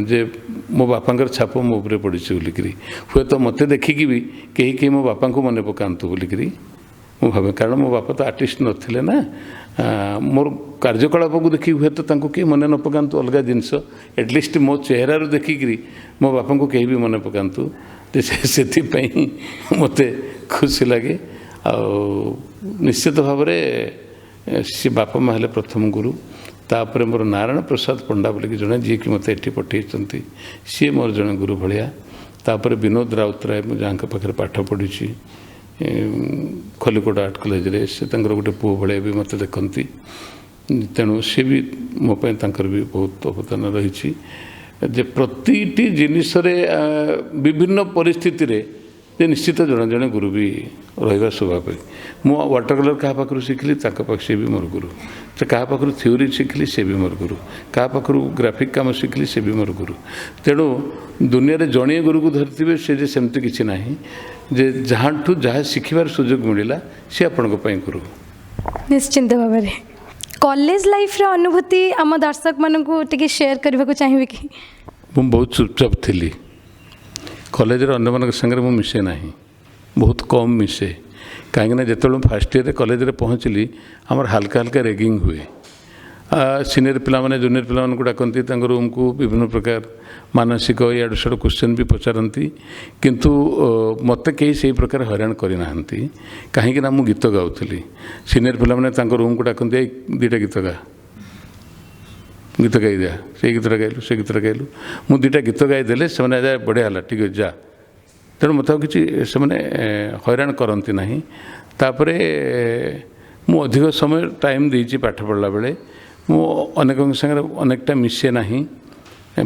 ଯେ ମୋ ବାପାଙ୍କର ଛାପ ମୋ ଉପରେ ପଡ଼ିଛି ବୋଲିକିରି। ହୁଏତ ମୋତେ ଦେଖିକି ବି କେହି କେହି ମୋ ବାପାଙ୍କୁ ମନେ ପକାନ୍ତୁ ବୋଲିକିରି ମୁଁ ଭାବେ, କାରଣ ମୋ ବାପା ତ ଆର୍ଟିଷ୍ଟ ନଥିଲେ ନା। ମୋର କାର୍ଯ୍ୟକଳାପକୁ ଦେଖିକି ହୁଏତ ତାଙ୍କୁ କେହି ମନେ ନ ପକାନ୍ତୁ, ଅଲଗା ଜିନିଷ, ଆଟଲିଷ୍ଟ ମୋ ଚେହେରାରୁ ଦେଖିକିରି ମୋ ବାପାଙ୍କୁ କେହି ବି ମନେ ପକାନ୍ତୁ, ସେଥିପାଇଁ ମୋତେ ଖୁସି ଲାଗେ। ଆଉ ନିଶ୍ଚିତ ଭାବରେ ସେ ବାପା ମା ହେଲେ ପ୍ରଥମ ଗୁରୁ। ତାପରେ ମୋର ନାରାୟଣ ପ୍ରସାଦ ପଣ୍ଡା ବୋଲିକି ଜଣେ, ଯିଏକି ମୋତେ ଏଠି ପଠେଇଛନ୍ତି, ସିଏ ମୋର ଜଣେ ଗୁରୁ ଭଳିଆ। ତାପରେ ବିନୋଦ ରାଉତରାୟ, ମୁଁ ଯାହାଙ୍କ ପାଖରେ ପାଠ ପଢ଼ିଛି ଖଲିକୋଟ ଆର୍ଟ କଲେଜରେ, ସେ ତାଙ୍କର ଗୋଟେ ପୁଅ ଭଳିଆ ବି ମୋତେ ଦେଖନ୍ତି, ତେଣୁ ସେ ବି ମୋ ପାଇଁ ତାଙ୍କର ବି ବହୁତ ଅବଦାନ ରହିଛି। ଯେ ପ୍ରତିଟି ଜିନିଷରେ ବିଭିନ୍ନ ପରିସ୍ଥିତିରେ ଯେ ନିଶ୍ଚିତ ଜଣେ ଜଣେ ଗୁରୁ ବି ରହିବା ସ୍ୱାଭାବିକ। ମୁଁ ୱାଟର କଲର୍ କାହା ପାଖରୁ ଶିଖିଲି, ତାଙ୍କ ପାଖ ସେ ବି ମୋର ଗୁରୁ। ତ କାହା ପାଖରୁ ଥିଓରି ଶିଖିଲି, ସେ ବି ମୋର ଗୁରୁ। କାହା ପାଖରୁ ଗ୍ରାଫିକ୍ କାମ ଶିଖିଲି, ସେ ବି ମୋର ଗୁରୁ। ତେଣୁ ଦୁନିଆରେ ଜଣିଏ ଗୁରୁକୁ ଧରିଥିବେ ସେ ଯେ ସେମିତି କିଛି ନାହିଁ, ଯେ ଯାହାଠୁ ଯାହା ଶିଖିବାର ସୁଯୋଗ ମିଳିଲା ସେ ଆପଣଙ୍କ ପାଇଁ ଗୁରୁ। ନିଶ୍ଚିନ୍ତ ଭାବରେ କଲେଜ ଲାଇଫ୍ର ଅନୁଭୂତି ଆମ ଦର୍ଶକମାନଙ୍କୁ ଟିକେ ସେୟାର କରିବାକୁ ଚାହିଁବେ କି? ମୁଁ ବହୁତ ଚୁପଚାପ ଥିଲି କଲେଜରେ, ଅନ୍ୟମାନଙ୍କ ସାଙ୍ଗରେ ମୁଁ ମିଶେ ନାହିଁ, ବହୁତ କମ୍ ମିଶେ। କାହିଁକିନା ଯେତେବେଳେ ମୁଁ ଫାର୍ଷ୍ଟ ଇୟର୍ରେ କଲେଜରେ ପହଞ୍ଚିଲି, ଆମର ହାଲକା ହାଲକା ରେଗିଂ ହୁଏ। ସିନିୟର ପିଲାମାନେ ଜୁନିୟର ପିଲାମାନଙ୍କୁ ଡାକନ୍ତି ତାଙ୍କ ରୁମ୍କୁ, ବିଭିନ୍ନ ପ୍ରକାର ମାନସିକ ଇଆଡ଼ୁ ସିଆଡ଼ୁ କ୍ୱେଶ୍ଚନ୍ ବି ପଚାରନ୍ତି, କିନ୍ତୁ ମୋତେ କେହି ସେଇ ପ୍ରକାର ହଇରାଣ କରିନାହାନ୍ତି। କାହିଁକିନା ମୁଁ ଗୀତ ଗାଉଥିଲି। ସିନିୟର ପିଲାମାନେ ତାଙ୍କ ରୁମ୍କୁ ଡାକନ୍ତି, ଏଇ ଦୁଇଟା ଗୀତ ଗା, ଗୀତ ଗାଇଦିଆ, ସେଇ ଗୀତଟା ଗାଇଲୁ, ସେ ଗୀତଟା ଗାଇଲୁ। ମୁଁ ଦୁଇଟା ଗୀତ ଗାଇଦେଲେ ସେମାନେ ଯା ବଢ଼ିଆ ହେଲା, ଠିକ୍ ଅଛି ଯା। ତେଣୁ ମୋତେ ଆଉ କିଛି ସେମାନେ ହଇରାଣ କରନ୍ତି ନାହିଁ। ତାପରେ ମୁଁ ଅଧିକ ସମୟ ଟାଇମ୍ ଦେଇଛି ପାଠ ପଢ଼ିଲା ବେଳେ। ମୁଁ ଅନେକଙ୍କ ସାଙ୍ଗରେ ଅନେକଟା ମିଶେ ନାହିଁ,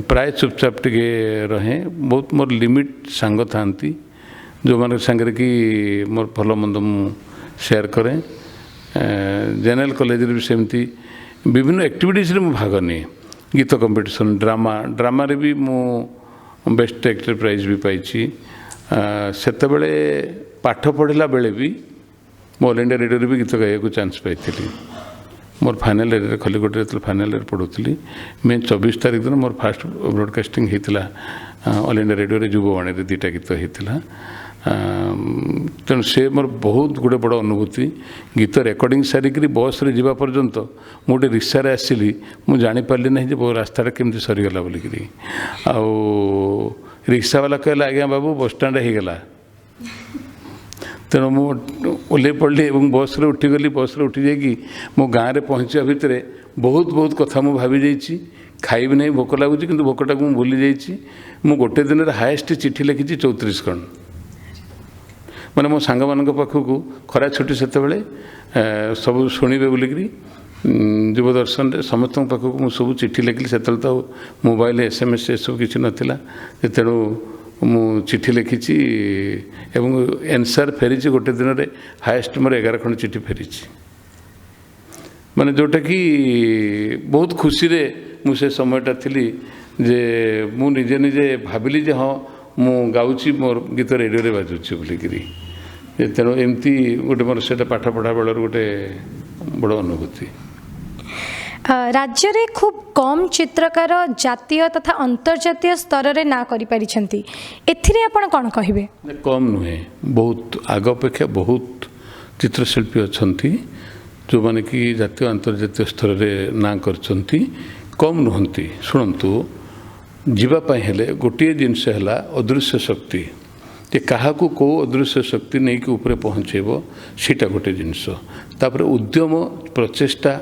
ପ୍ରାୟ ଚୁପଚାପ ଟିକେ ରହେ। ବହୁତ ମୋର ଲିମିଟ୍ ସାଙ୍ଗ ଥାଆନ୍ତି, ଯେଉଁମାନଙ୍କ ସାଙ୍ଗରେ କି ମୋର ଭଲ ମନ୍ଦ ମୁଁ ସେୟାର କରେ। ଜେନେରାଲ କଲେଜରେ ବି ସେମିତି ବିଭିନ୍ନ ଆକ୍ଟିଭିଟିଜ୍ରେ ମୁଁ ଭାଗ ନିଏ। ଗୀତ କମ୍ପିଟିସନ୍, ଡ୍ରାମାରେ ବି ମୁଁ ବେଷ୍ଟ ଆକ୍ଟର ପ୍ରାଇଜ୍ ବି ପାଇଛି। ସେତେବେଳେ ପାଠ ପଢ଼ିଲା ବେଳେ ବି ମୁଁ ଅଲ୍ ଇଣ୍ଡିଆ ରେଡ଼ିଓରେ ବି ଗୀତ ଗାଇବାକୁ ଚାନ୍ସ ପାଇଥିଲି। ମୋର ଫାଇନାଲ୍ ଇୟର୍ରେ, ଖଲିକୋଟରେ ଯେତେବେଳେ ଫାଇନାଲ୍ ଇୟର୍ ପଢ଼ୁଥିଲି, ମେ 24 ତାରିଖ ଦିନ ମୋର ଫାଷ୍ଟ ବ୍ରଡ଼କାଷ୍ଟିଂ ହେଇଥିଲା ଅଲ୍ ଇଣ୍ଡିଆ ରେଡ଼ିଓରେ। ଯୁବବାଣୀରେ ଦୁଇଟା ଗୀତ ହେଇଥିଲା। ତେଣୁ ସେ ମୋର ବହୁତ ଗୋଟେ ବଡ଼ ଅନୁଭୂତି। ଗୀତ ରେକର୍ଡ଼ିଂ ସାରିକିରି ବସ୍ରେ ଯିବା ପର୍ଯ୍ୟନ୍ତ, ମୁଁ ଗୋଟେ ରିକ୍ସାରେ ଆସିଲି, ମୁଁ ଜାଣିପାରିଲି ନାହିଁ ଯେ ରାସ୍ତାଟା କେମିତି ସରିଗଲା ବୋଲିକିରି। ଆଉ ରିକ୍ସାବାଲା କହିଲା, "ଆଜ୍ଞା ବାବୁ, ବସଷ୍ଟାଣ୍ଡ ହେଇଗଲା।" ତେଣୁ ମୁଁ ଓହ୍ଲେଇ ପଡ଼ିଲି ଏବଂ ବସ୍ରେ ଉଠିଗଲି। ବସ୍ରେ ଉଠି ଯାଇକି ମୋ ଗାଁରେ ପହଞ୍ଚିବା ଭିତରେ ବହୁତ ବହୁତ କଥା ମୁଁ ଭାବି ଯାଇଛି। ଖାଇବି ନାହିଁ, ଭୋକ ଲାଗୁଛି, କିନ୍ତୁ ଭୋକଟାକୁ ମୁଁ ଭୁଲି ଯାଇଛି। ମୁଁ ଗୋଟେ ଦିନରେ ହାଏଷ୍ଟ ଚିଠି ଲେଖିଛି 34 ଖଣ୍ଡ, ମାନେ ମୋ ସାଙ୍ଗମାନଙ୍କ ପାଖକୁ। ଖରା ଛୁଟି ସେତେବେଳେ, ସବୁ ଶୁଣିବେ ବୋଲିକିରି ଯୁବଦର୍ଶନରେ ସମସ୍ତଙ୍କ ପାଖକୁ ମୁଁ ସବୁ ଚିଠି ଲେଖିଲି। ସେତେବେଳେ ତ ଆଉ ମୋବାଇଲ, SMS ଏସବୁ କିଛି ନଥିଲା। ତେଣୁ ମୁଁ ଚିଠି ଲେଖିଛି ଏବଂ ଏନ୍ସାର୍ ଫେରିଛି। ଗୋଟେ ଦିନରେ ହାଏଷ୍ଟ ମୋର 11 ଖଣ୍ଡ ଚିଠି ଫେରିଛି, ମାନେ ଯେଉଁଟାକି ବହୁତ ଖୁସିରେ ମୁଁ ସେ ସମୟଟା ଥିଲି ଯେ ମୁଁ ନିଜେ ନିଜେ ଭାବିଲି ଯେ ହଁ, ମୁଁ ଗାଉଛି, ମୋର ଗୀତ ରେଡ଼ିଓରେ ବାଜୁଛି ବୋଲିକିରି। ଯେ ତେଣୁ ଏମିତି ଗୋଟେ ମୋର ସେଇଟା ପାଠ ପଢ଼ା ବେଳର ଗୋଟେ ବଡ଼ ଅନୁଭୂତି। ରାଜ୍ୟରେ ଖୁବ୍ କମ୍ ଚିତ୍ରକାର ଜାତୀୟ ତଥା ଅନ୍ତର୍ଜାତୀୟ ସ୍ତରରେ ନାଁ କରିପାରିଛନ୍ତି। ଏଥିରେ ଆପଣ କ'ଣ କହିବେ? କମ୍ ନୁହେଁ, ବହୁତ, ଆଗ ଅପେକ୍ଷା ବହୁତ ଚିତ୍ରଶିଳ୍ପୀ ଅଛନ୍ତି ଯେଉଁମାନେ କି ଜାତୀୟ ଆନ୍ତର୍ଜାତୀୟ ସ୍ତରରେ ନାଁ କରିଛନ୍ତି। କମ୍ ନୁହନ୍ତି। ଶୁଣନ୍ତୁ, ଯିବା ପାଇଁ ହେଲେ ଗୋଟିଏ ଜିନିଷ ହେଲା ଅଦୃଶ୍ୟ ଶକ୍ତି, ଯେ କାହାକୁ କେଉଁ ଅଦୃଶ୍ୟ ଶକ୍ତି ନେଇକି ଉପରେ ପହଞ୍ଚେଇବ, ସେଇଟା ଗୋଟେ ଜିନିଷ। ତାପରେ ଉଦ୍ୟମ, ପ୍ରଚେଷ୍ଟା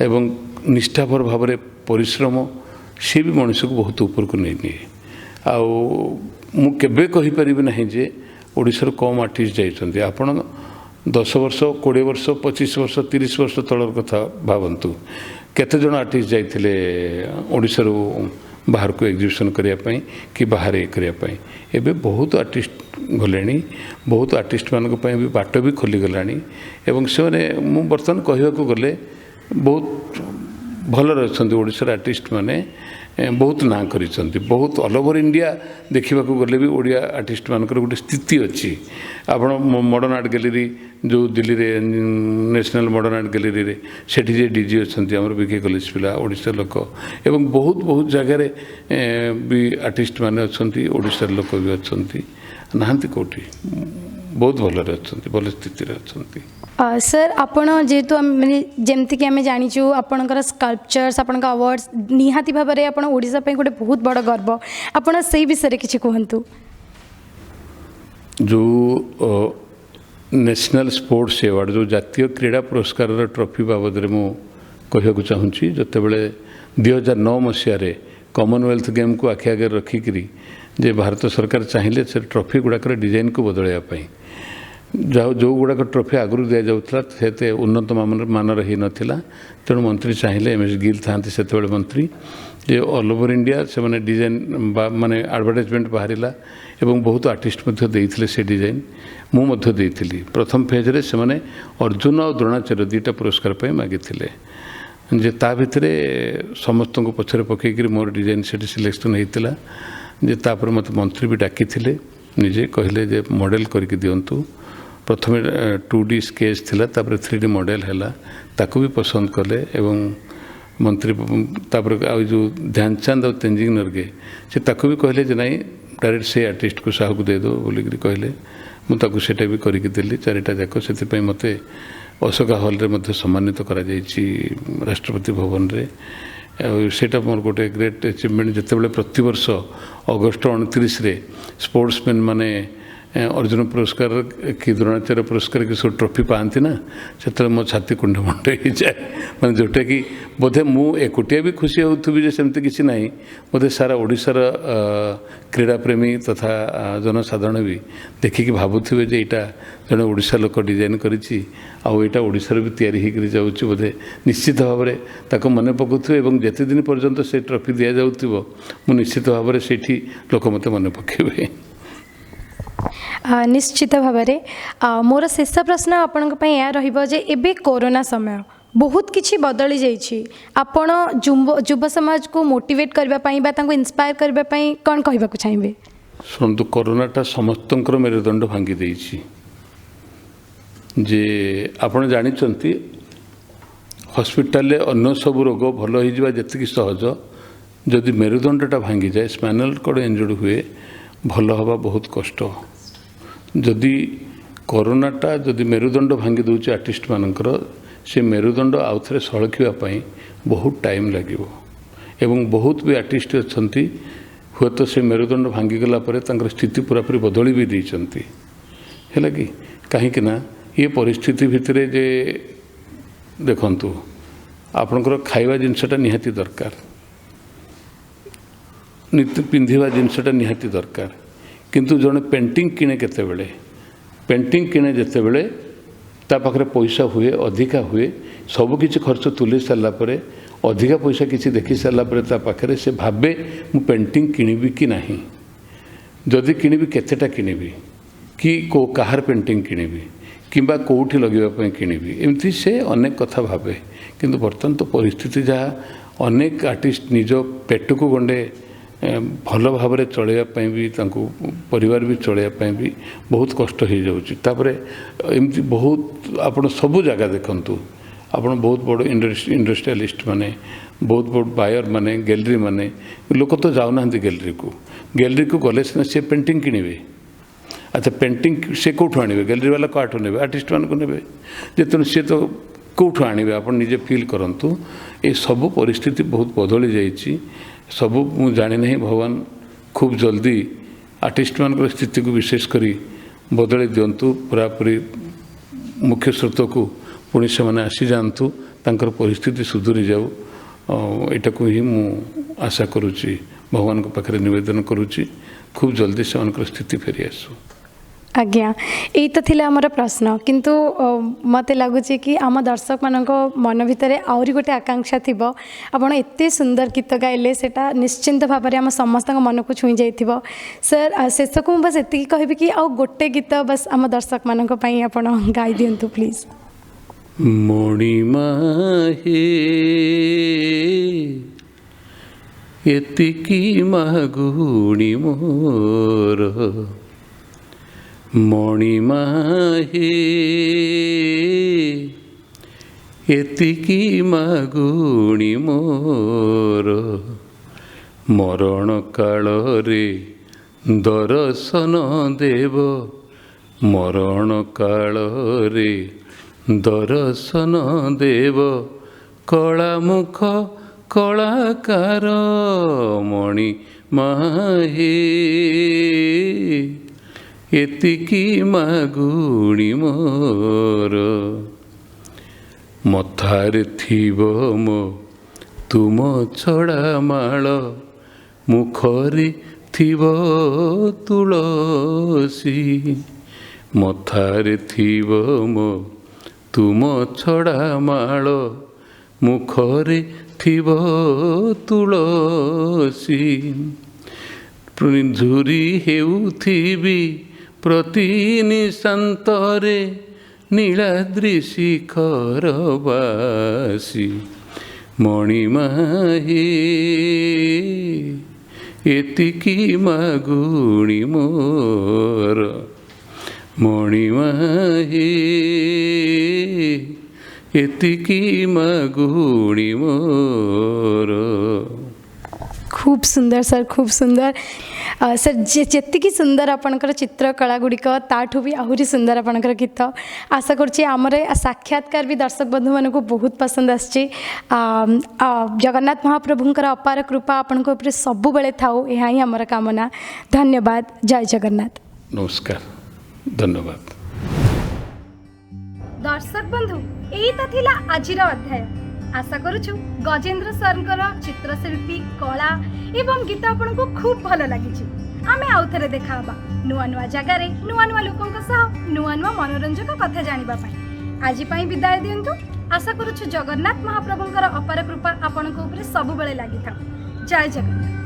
ଏବଂ ନିଷ୍ଠାପର ଭାବରେ ପରିଶ୍ରମ, ସିଏ ବି ମଣିଷକୁ ବହୁତ ଉପରକୁ ନେଇନିଏ। ଆଉ ମୁଁ କେବେ କହିପାରିବି ନାହିଁ ଯେ ଓଡ଼ିଶାରୁ କମ୍ ଆର୍ଟିଷ୍ଟ ଯାଇଛନ୍ତି। ଆପଣ 10 ବର୍ଷ, 20 ବର୍ଷ, 25 ବର୍ଷ, 30 ବର୍ଷ ତଳର କଥା ଭାବନ୍ତୁ, କେତେ ଜଣ ଆର୍ଟିଷ୍ଟ ଯାଇଥିଲେ ଓଡ଼ିଶାରୁ ବାହାରକୁ ଏକ୍ଜିବିସନ୍ କରିବା ପାଇଁ କି ବାହାରେ ଇଏ କରିବା ପାଇଁ? ଏବେ ବହୁତ ଆର୍ଟିଷ୍ଟ ଗଲେଣି। ବହୁତ ଆର୍ଟିଷ୍ଟମାନଙ୍କ ପାଇଁ ବି ବାଟ ବି ଖୋଲିଗଲାଣି ଏବଂ ସେମାନେ ମୁଁ ବର୍ତ୍ତମାନ କହିବାକୁ ଗଲେ ବହୁତ ଭଲରେ ଅଛନ୍ତି। ଓଡ଼ିଶାର ଆର୍ଟିଷ୍ଟମାନେ ବହୁତ ନାଁ କରିଛନ୍ତି। ବହୁତ ଅଲ୍ ଓଭର୍ ଇଣ୍ଡିଆ ଦେଖିବାକୁ ଗଲେ ବି ଓଡ଼ିଆ ଆର୍ଟିଷ୍ଟମାନଙ୍କର ଗୋଟେ ସ୍ଥିତି ଅଛି। ଆପଣ ମଡ଼ର୍ଣ୍ଣ ଆର୍ଟ ଗ୍ୟାଲେରୀ ଯେଉଁ ଦିଲ୍ଲୀରେ, ନ୍ୟାସନାଲ୍ ମଡ଼ର୍ଣ୍ଣ ଆର୍ଟ ଗ୍ୟାଲେରୀରେ, ସେଠି ଯେ ଡିଜି ଅଛନ୍ତି ଆମର ବିକେ କଲେଜ ପିଲା, ଓଡ଼ିଶା ଲୋକ। ଏବଂ ବହୁତ ବହୁତ ଜାଗାରେ ବି ଆର୍ଟିଷ୍ଟମାନେ ଅଛନ୍ତି, ଓଡ଼ିଶାର ଲୋକ ବି ଅଛନ୍ତି। ନାହାନ୍ତି କେଉଁଠି? ବହୁତ ଭଲରେ ଅଛନ୍ତି, ଭଲ ସ୍ଥିତିରେ ଅଛନ୍ତି। ସାର୍, ଆପଣ ଯେହେତୁ ମାନେ ଯେମିତିକି ଆମେ ଜାଣିଛୁ, ଆପଣଙ୍କର ସ୍କଲ୍ପଚର୍ସ, ଆପଣଙ୍କ ଆୱାର୍ଡ଼ସ୍, ନିହାତି ଭାବରେ ଆପଣ ଓଡ଼ିଶା ପାଇଁ ଗୋଟେ ବହୁତ ବଡ଼ ଗର୍ବ। ଆପଣ ସେଇ ବିଷୟରେ କିଛି କୁହନ୍ତୁ। ଯେଉଁ ନ୍ୟାସନାଲ୍ ସ୍ପୋର୍ଟସ୍ ଆୱାର୍ଡ଼, ଯେଉଁ ଜାତୀୟ କ୍ରୀଡ଼ା ପୁରସ୍କାରର ଟ୍ରଫି ବାବଦରେ ମୁଁ କହିବାକୁ ଚାହୁଁଛି, ଯେତେବେଳେ 2009 ମସିହାରେ କମନୱେଲ୍ଥ ଗେମ୍କୁ ଆଖି ଆଗରେ ରଖିକିରି ଯେ ଭାରତ ସରକାର ଚାହିଁଲେ ସେ ଟ୍ରଫି ଗୁଡ଼ାକର ଡିଜାଇନକୁ ବଦଳାଇବା ପାଇଁ, ଯାହା ଯେଉଁ ଗୁଡ଼ାକ ଟ୍ରଫି ଆଗରୁ ଦିଆଯାଉଥିଲା ସେତେ ଉନ୍ନତ ମାନର ହେଇନଥିଲା। ତେଣୁ ମନ୍ତ୍ରୀ ଚାହିଁଲେ, ଏମ୍ ଏସ୍ ଗିଲ୍ ଥାଆନ୍ତି ସେତେବେଳେ ମନ୍ତ୍ରୀ, ଯେ ଅଲ୍ ଓଭର୍ ଇଣ୍ଡିଆ ସେମାନେ ଡିଜାଇନ୍ ବା ମାନେ ଆଡ଼ଭର୍ଟାଇଜମେଣ୍ଟ ବାହାରିଲା ଏବଂ ବହୁତ ଆର୍ଟିଷ୍ଟ ମଧ୍ୟ ଦେଇଥିଲେ ସେ ଡିଜାଇନ୍। ମୁଁ ମଧ୍ୟ ଦେଇଥିଲି। ପ୍ରଥମ ଫେଜ୍ରେ ସେମାନେ ଅର୍ଜୁନ ଆଉ ଦ୍ରୋଣାଚାର୍ଯ୍ୟ ଦୁଇଟା ପୁରସ୍କାର ପାଇଁ ମାଗିଥିଲେ, ଯେ ତା ଭିତରେ ସମସ୍ତଙ୍କୁ ପଛରେ ପକାଇକିରି ମୋର ଡିଜାଇନ୍ ସେଠି ସିଲେକ୍ସନ୍ ହେଇଥିଲା। ଯେ ତାପରେ ମୋତେ ମନ୍ତ୍ରୀ ବି ଡାକିଥିଲେ ନିଜେ, କହିଲେ ଯେ ମଡ଼େଲ୍ କରିକି ଦିଅନ୍ତୁ। ପ୍ରଥମେ 2D sketch ଥିଲା, ତାପରେ 3D model ହେଲା, ତାକୁ ବି ପସନ୍ଦ କଲେ। ଏବଂ ମନ୍ତ୍ରୀ ତାପରେ ଆଉ ଯେଉଁ ଧ୍ୟାନଚାନ୍ଦ ଆଉ ତେଞ୍ଜିଙ୍ଗ ନର୍ଗେ, ସେ ତାକୁ ବି କହିଲେ ଯେ ନାଇଁ, ଡାଇରେକ୍ଟ ସେ ଆର୍ଟିଷ୍ଟକୁ ସାହୁକୁ ଦେଇଦେବ ବୋଲିକିରି କହିଲେ। ମୁଁ ତାକୁ ସେଇଟା ବି କରିକି ଦେଲି ଚାରିଟା ଯାକ। ସେଥିପାଇଁ ମୋତେ ଅଶୋକା ହଲ୍ରେ ମଧ୍ୟ ସମ୍ମାନିତ କରାଯାଇଛି, ରାଷ୍ଟ୍ରପତି ଭବନରେ। ଆଉ ସେଇଟା ମୋର ଗୋଟେ ଗ୍ରେଟ୍ ଆଚିଭମେଣ୍ଟ। ଯେତେବେଳେ ପ୍ରତିବର୍ଷ ଅଗଷ୍ଟ 29ରେ ସ୍ପୋର୍ଟସମ୍ୟାନ୍ ମାନେ ଅର୍ଜୁନ ପୁରସ୍କାର କି ଦ୍ରୋଣାଚାର୍ଯ୍ୟ ପୁରସ୍କାର କି ସବୁ ଟ୍ରଫି ପାଆନ୍ତି ନା, ସେତେବେଳେ ମୋ ଛାତି କୁଣ୍ଡ ମୁଣ୍ଡ ହେଇଯାଏ। ମାନେ ଯେଉଁଟାକି ବୋଧେ ମୁଁ ଏକୁଟିଆ ବି ଖୁସି ହେଉଥିବି ଯେ ସେମିତି କିଛି ନାହିଁ, ବୋଧେ ସାରା ଓଡ଼ିଶାର କ୍ରୀଡ଼ାପ୍ରେମୀ ତଥା ଜନସାଧାରଣ ବି ଦେଖିକି ଭାବୁଥିବେ ଯେ ଏଇଟା ଜଣେ ଓଡ଼ିଶା ଲୋକ ଡିଜାଇନ୍ କରିଛି, ଆଉ ଏଇଟା ଓଡ଼ିଶାରୁ ବି ତିଆରି ହେଇକରି ଯାଉଛି ବୋଧେ। ନିଶ୍ଚିତ ଭାବରେ ତାକୁ ମନେ ପକାଉଥିବେ, ଏବଂ ଯେତେ ଦିନ ପର୍ଯ୍ୟନ୍ତ ସେ ଟ୍ରଫି ଦିଆଯାଉଥିବ ମୁଁ ନିଶ୍ଚିତ ଭାବରେ ସେଇଠି ଲୋକ ମୋତେ ମନେ ପକାଇବେ। ନିଶ୍ଚିତ ଭାବରେ ମୋର ଶେଷ ପ୍ରଶ୍ନ ଆପଣଙ୍କ ପାଇଁ ଏହା ରହିବ ଯେ ଏବେ କରୋନା ସମୟ, ବହୁତ କିଛି ବଦଳି ଯାଇଛି, ଆପଣ ଯୁବ ସମାଜକୁ ମୋଟିଭେଟ୍ କରିବା ପାଇଁ ବା ତାଙ୍କୁ ଇନ୍ସପାୟାର କରିବା ପାଇଁ କ'ଣ କହିବାକୁ ଚାହିଁବେ? ଶୁଣନ୍ତୁ, କରୋନାଟା ସମସ୍ତଙ୍କର ମେରୁଦଣ୍ଡ ଭାଙ୍ଗି ଦେଇଛି। ଯେ ଆପଣ ଜାଣିଛନ୍ତି, ହସ୍ପିଟାଲରେ ଅନ୍ୟ ସବୁ ରୋଗ ଭଲ ହେଇଯିବା ଯେତିକି ସହଜ, ଯଦି ମେରୁଦଣ୍ଡଟା ଭାଙ୍ଗିଯାଏ, ସ୍ପାଇନାଲ୍ କର୍ଡ଼ ଇଞ୍ଜୁର୍ଡ଼ ହୁଏ, ଭଲ ହେବା ବହୁତ କଷ୍ଟ। ଯଦି କରୋନାଟା ଯଦି ମେରୁଦଣ୍ଡ ଭାଙ୍ଗି ଦେଉଛି ଆର୍ଟିଷ୍ଟମାନଙ୍କର, ସେ ମେରୁଦଣ୍ଡ ଆଉ ଥରେ ସଳଖିବା ପାଇଁ ବହୁତ ଟାଇମ୍ ଲାଗିବ। ଏବଂ ବହୁତ ବି ଆର୍ଟିଷ୍ଟ ଅଛନ୍ତି ହୁଏତ ସେ ମେରୁଦଣ୍ଡ ଭାଙ୍ଗିଗଲା ପରେ ତାଙ୍କର ସ୍ଥିତି ପୁରାପୁରି ବଦଳି ବି ଦେଇଛନ୍ତି, ହେଲା କି? କାହିଁକି ନା ଏ ପରିସ୍ଥିତି ଭିତରେ ଯେ ଦେଖନ୍ତୁ, ଆପଣଙ୍କର ଖାଇବା ଜିନିଷଟା ନିହାତି ଦରକାର, ପିନ୍ଧିବା ଜିନିଷଟା ନିହାତି ଦରକାର, କିନ୍ତୁ ଜଣେ ପେଣ୍ଟିଂ କିଣେ କେତେବେଳେ? ପେଣ୍ଟିଂ କିଣେ ଯେତେବେଳେ ତା ପାଖରେ ପଇସା ହୁଏ, ଅଧିକା ହୁଏ, ସବୁକିଛି ଖର୍ଚ୍ଚ ତୁଲେଇ ସାରିଲା ପରେ, ଅଧିକା ପଇସା କିଛି ଦେଖି ସାରିଲା ପରେ ତା ପାଖରେ ସେ ଭାବେ ମୁଁ ପେଣ୍ଟିଂ କିଣିବି କି ନାହିଁ, ଯଦି କିଣିବି କେତେଟା କିଣିବି, କି କେଉଁ କାହାର ପେଣ୍ଟିଂ କିଣିବି, କିମ୍ବା କେଉଁଠି ଲଗେଇବା ପାଇଁ କିଣିବି, ଏମିତି ସେ ଅନେକ କଥା ଭାବେ। କିନ୍ତୁ ବର୍ତ୍ତମାନ ତ ପରିସ୍ଥିତି ଯାହା, ଅନେକ ଆର୍ଟିଷ୍ଟ ନିଜ ପେଟକୁ ଗଣ୍ଡେ ଭଲ ଭାବରେ ଚଳେଇବା ପାଇଁ ବି, ତାଙ୍କୁ ପରିବାର ବି ଚଳେଇବା ପାଇଁ ବି ବହୁତ କଷ୍ଟ ହେଇଯାଉଛି। ତାପରେ ଏମିତି ବହୁତ ଆପଣ ସବୁ ଜାଗା ଦେଖନ୍ତୁ, ଆପଣ ବହୁତ ବଡ଼ ଇଣ୍ଡଷ୍ଟ୍ରିଆଲିଷ୍ଟ ମାନେ, ବହୁତ ବଡ଼ ବାୟର ମାନେ, ଗ୍ୟାଲେରୀ ମାନେ, ଲୋକ ତ ଯାଉନାହାନ୍ତି ଗ୍ୟାଲେରୀକୁ। ଗ୍ୟାଲେରୀକୁ ଗଲେ ସିନା ସେ ପେଣ୍ଟିଂ କିଣିବେ। ଆଚ୍ଛା, ପେଣ୍ଟିଂ ସେ କେଉଁଠୁ ଆଣିବେ? ଗ୍ୟାଲେରୀ ବାଲା କାହାଠୁ ନେବେ? ଆର୍ଟିଷ୍ଟମାନଙ୍କୁ ନେବେ। ଯେତେବେଳେ ସିଏ ତ କେଉଁଠୁ ଆଣିବେ? ଆପଣ ନିଜେ ଫିଲ୍ କରନ୍ତୁ। ଏସବୁ ପରିସ୍ଥିତି ବହୁତ ବଦଳି ଯାଇଛି। ସବୁ ମୁଁ ଜାଣିନାହିଁ, ଭଗବାନ ଖୁବ୍ ଜଲ୍ଦି ଆର୍ଟିଷ୍ଟମାନଙ୍କର ସ୍ଥିତିକୁ ବିଶେଷ କରି ବଦଳାଇ ଦିଅନ୍ତୁ, ପୁରାପୁରି ମୁଖ୍ୟ ସ୍ରୋତକୁ ପୁଣି ସେମାନେ ଆସିଯାଆନ୍ତୁ, ତାଙ୍କର ପରିସ୍ଥିତି ସୁଧୁରି ଯାଉ। ଏଇଟାକୁ ହିଁ ମୁଁ ଆଶା କରୁଛି, ଭଗବାନଙ୍କ ପାଖରେ ନିବେଦନ କରୁଛି, ଖୁବ୍ ଜଲ୍ଦି ସେମାନଙ୍କର ସ୍ଥିତି ଫେରି ଆସୁ। ଆଜ୍ଞା, ଏଇ ତ ଥିଲା ଆମର ପ୍ରଶ୍ନ, କିନ୍ତୁ ମୋତେ ଲାଗୁଛି କି ଆମ ଦର୍ଶକମାନଙ୍କ ମନ ଭିତରେ ଆହୁରି ଗୋଟେ ଆକାଂକ୍ଷା ଥିବ। ଆପଣ ଏତେ ସୁନ୍ଦର ଗୀତ ଗାଇଲେ, ସେଇଟା ନିଶ୍ଚିନ୍ତ ଭାବରେ ଆମ ସମସ୍ତଙ୍କ ମନକୁ ଛୁଇଁ ଯାଇଥିବ। ସାର୍, ଶେଷକୁ ମୁଁ ବାସ୍ ଏତିକି କହିବି କି ଆଉ ଗୋଟେ ଗୀତ ବାସ୍ ଆମ ଦର୍ଶକମାନଙ୍କ ପାଇଁ ଆପଣ ଗାଇ ଦିଅନ୍ତୁ ପ୍ଲିଜ୍। ମଣିମା ହେ ଏତିକି ମାଗୁଣି ମୋର, ମଣିମା ହେ ଏତିକି ମାଗୁଣି ମୋର, ମରଣ କାଳରେ ଦର୍ଶନ ଦେବ, ମରଣ କାଳରେ ଦର୍ଶନ ଦେବ, କଳାମୁଖ କଳାକାର ମଣିମା ହେ ଏତିକି ମାଗୁଣି ମୋର। ମଥାରେ ଥିବ ମୋ ତୁମ ଛଡ଼ା ମାଳ, ମୁଖରେ ଥିବ ତୁଳସୀ, ମଥାରେ ଥିବ ମୋ ତୁମ ଛଡ଼ା ମାଳ, ମୁଖରେ ଥିବ ତୁଳସୀ, ଝୁରି ହେଉଥିବି ପ୍ରତି ନିଶାନ୍ତରେ, ନୀଳାଦ୍ରି ଶିଖରବାସୀ, ମଣିମା ହେ ଏତିକି ମାଗୁଣି ମୋର, ମଣିମା ହେ ଏତିକି ମାଗୁଣି ମୋର। ଖୁବ୍ ସୁନ୍ଦର ସାର୍, ଖୁବ୍ ସୁନ୍ଦର ସାର୍। ଯେତିକି ସୁନ୍ଦର ଆପଣଙ୍କର ଚିତ୍ରକଳା ଗୁଡ଼ିକ, ତାଠୁ ବି ଆହୁରି ସୁନ୍ଦର ଆପଣଙ୍କର ଗୀତ। ଆଶା କରୁଛି ଆମର ଏ ସାକ୍ଷାତକାର ବି ଦର୍ଶକ ବନ୍ଧୁମାନଙ୍କୁ ବହୁତ ପସନ୍ଦ ଆସିଛି। ଜଗନ୍ନାଥ ମହାପ୍ରଭୁଙ୍କର ଅପାର କୃପା ଆପଣଙ୍କ ଉପରେ ସବୁବେଳେ ଥାଉ, ଏହା ହିଁ ଆମର କାମନା। ଧନ୍ୟବାଦ, ଜୟ ଜଗନ୍ନାଥ। ନମସ୍କାର। ଧନ୍ୟବାଦ। ଦର୍ଶକ ବନ୍ଧୁ, ଏଇ ତ ଥିଲା ଆଜିର ଅଧ୍ୟାୟ। ଆଶା କରୁଛୁ ଗଜେନ୍ଦ୍ର ସାର୍ଙ୍କର ଚିତ୍ରଶିଳ୍ପୀ କଳା ଏବଂ ଗୀତ ଆପଣଙ୍କୁ ଖୁବ୍ ଭଲ ଲାଗିଛି। ଆମେ ଆଉ ଥରେ ଦେଖା ହବା ନୂଆ ନୂଆ ଜାଗାରେ, ନୂଆ ନୂଆ ଲୋକଙ୍କ ସହ, ନୂଆ ନୂଆ ମନୋରଞ୍ଜକ କଥା ଜାଣିବା ପାଇଁ। ଆଜି ପାଇଁ ବିଦାୟ ଦିଅନ୍ତୁ। ଆଶା କରୁଛୁ ଜଗନ୍ନାଥ ମହାପ୍ରଭୁଙ୍କର ଅପାର କୃପା ଆପଣଙ୍କ ଉପରେ ସବୁବେଳେ ଲାଗିଥାଉ। ଜୟ ଜଗନ୍ନାଥ।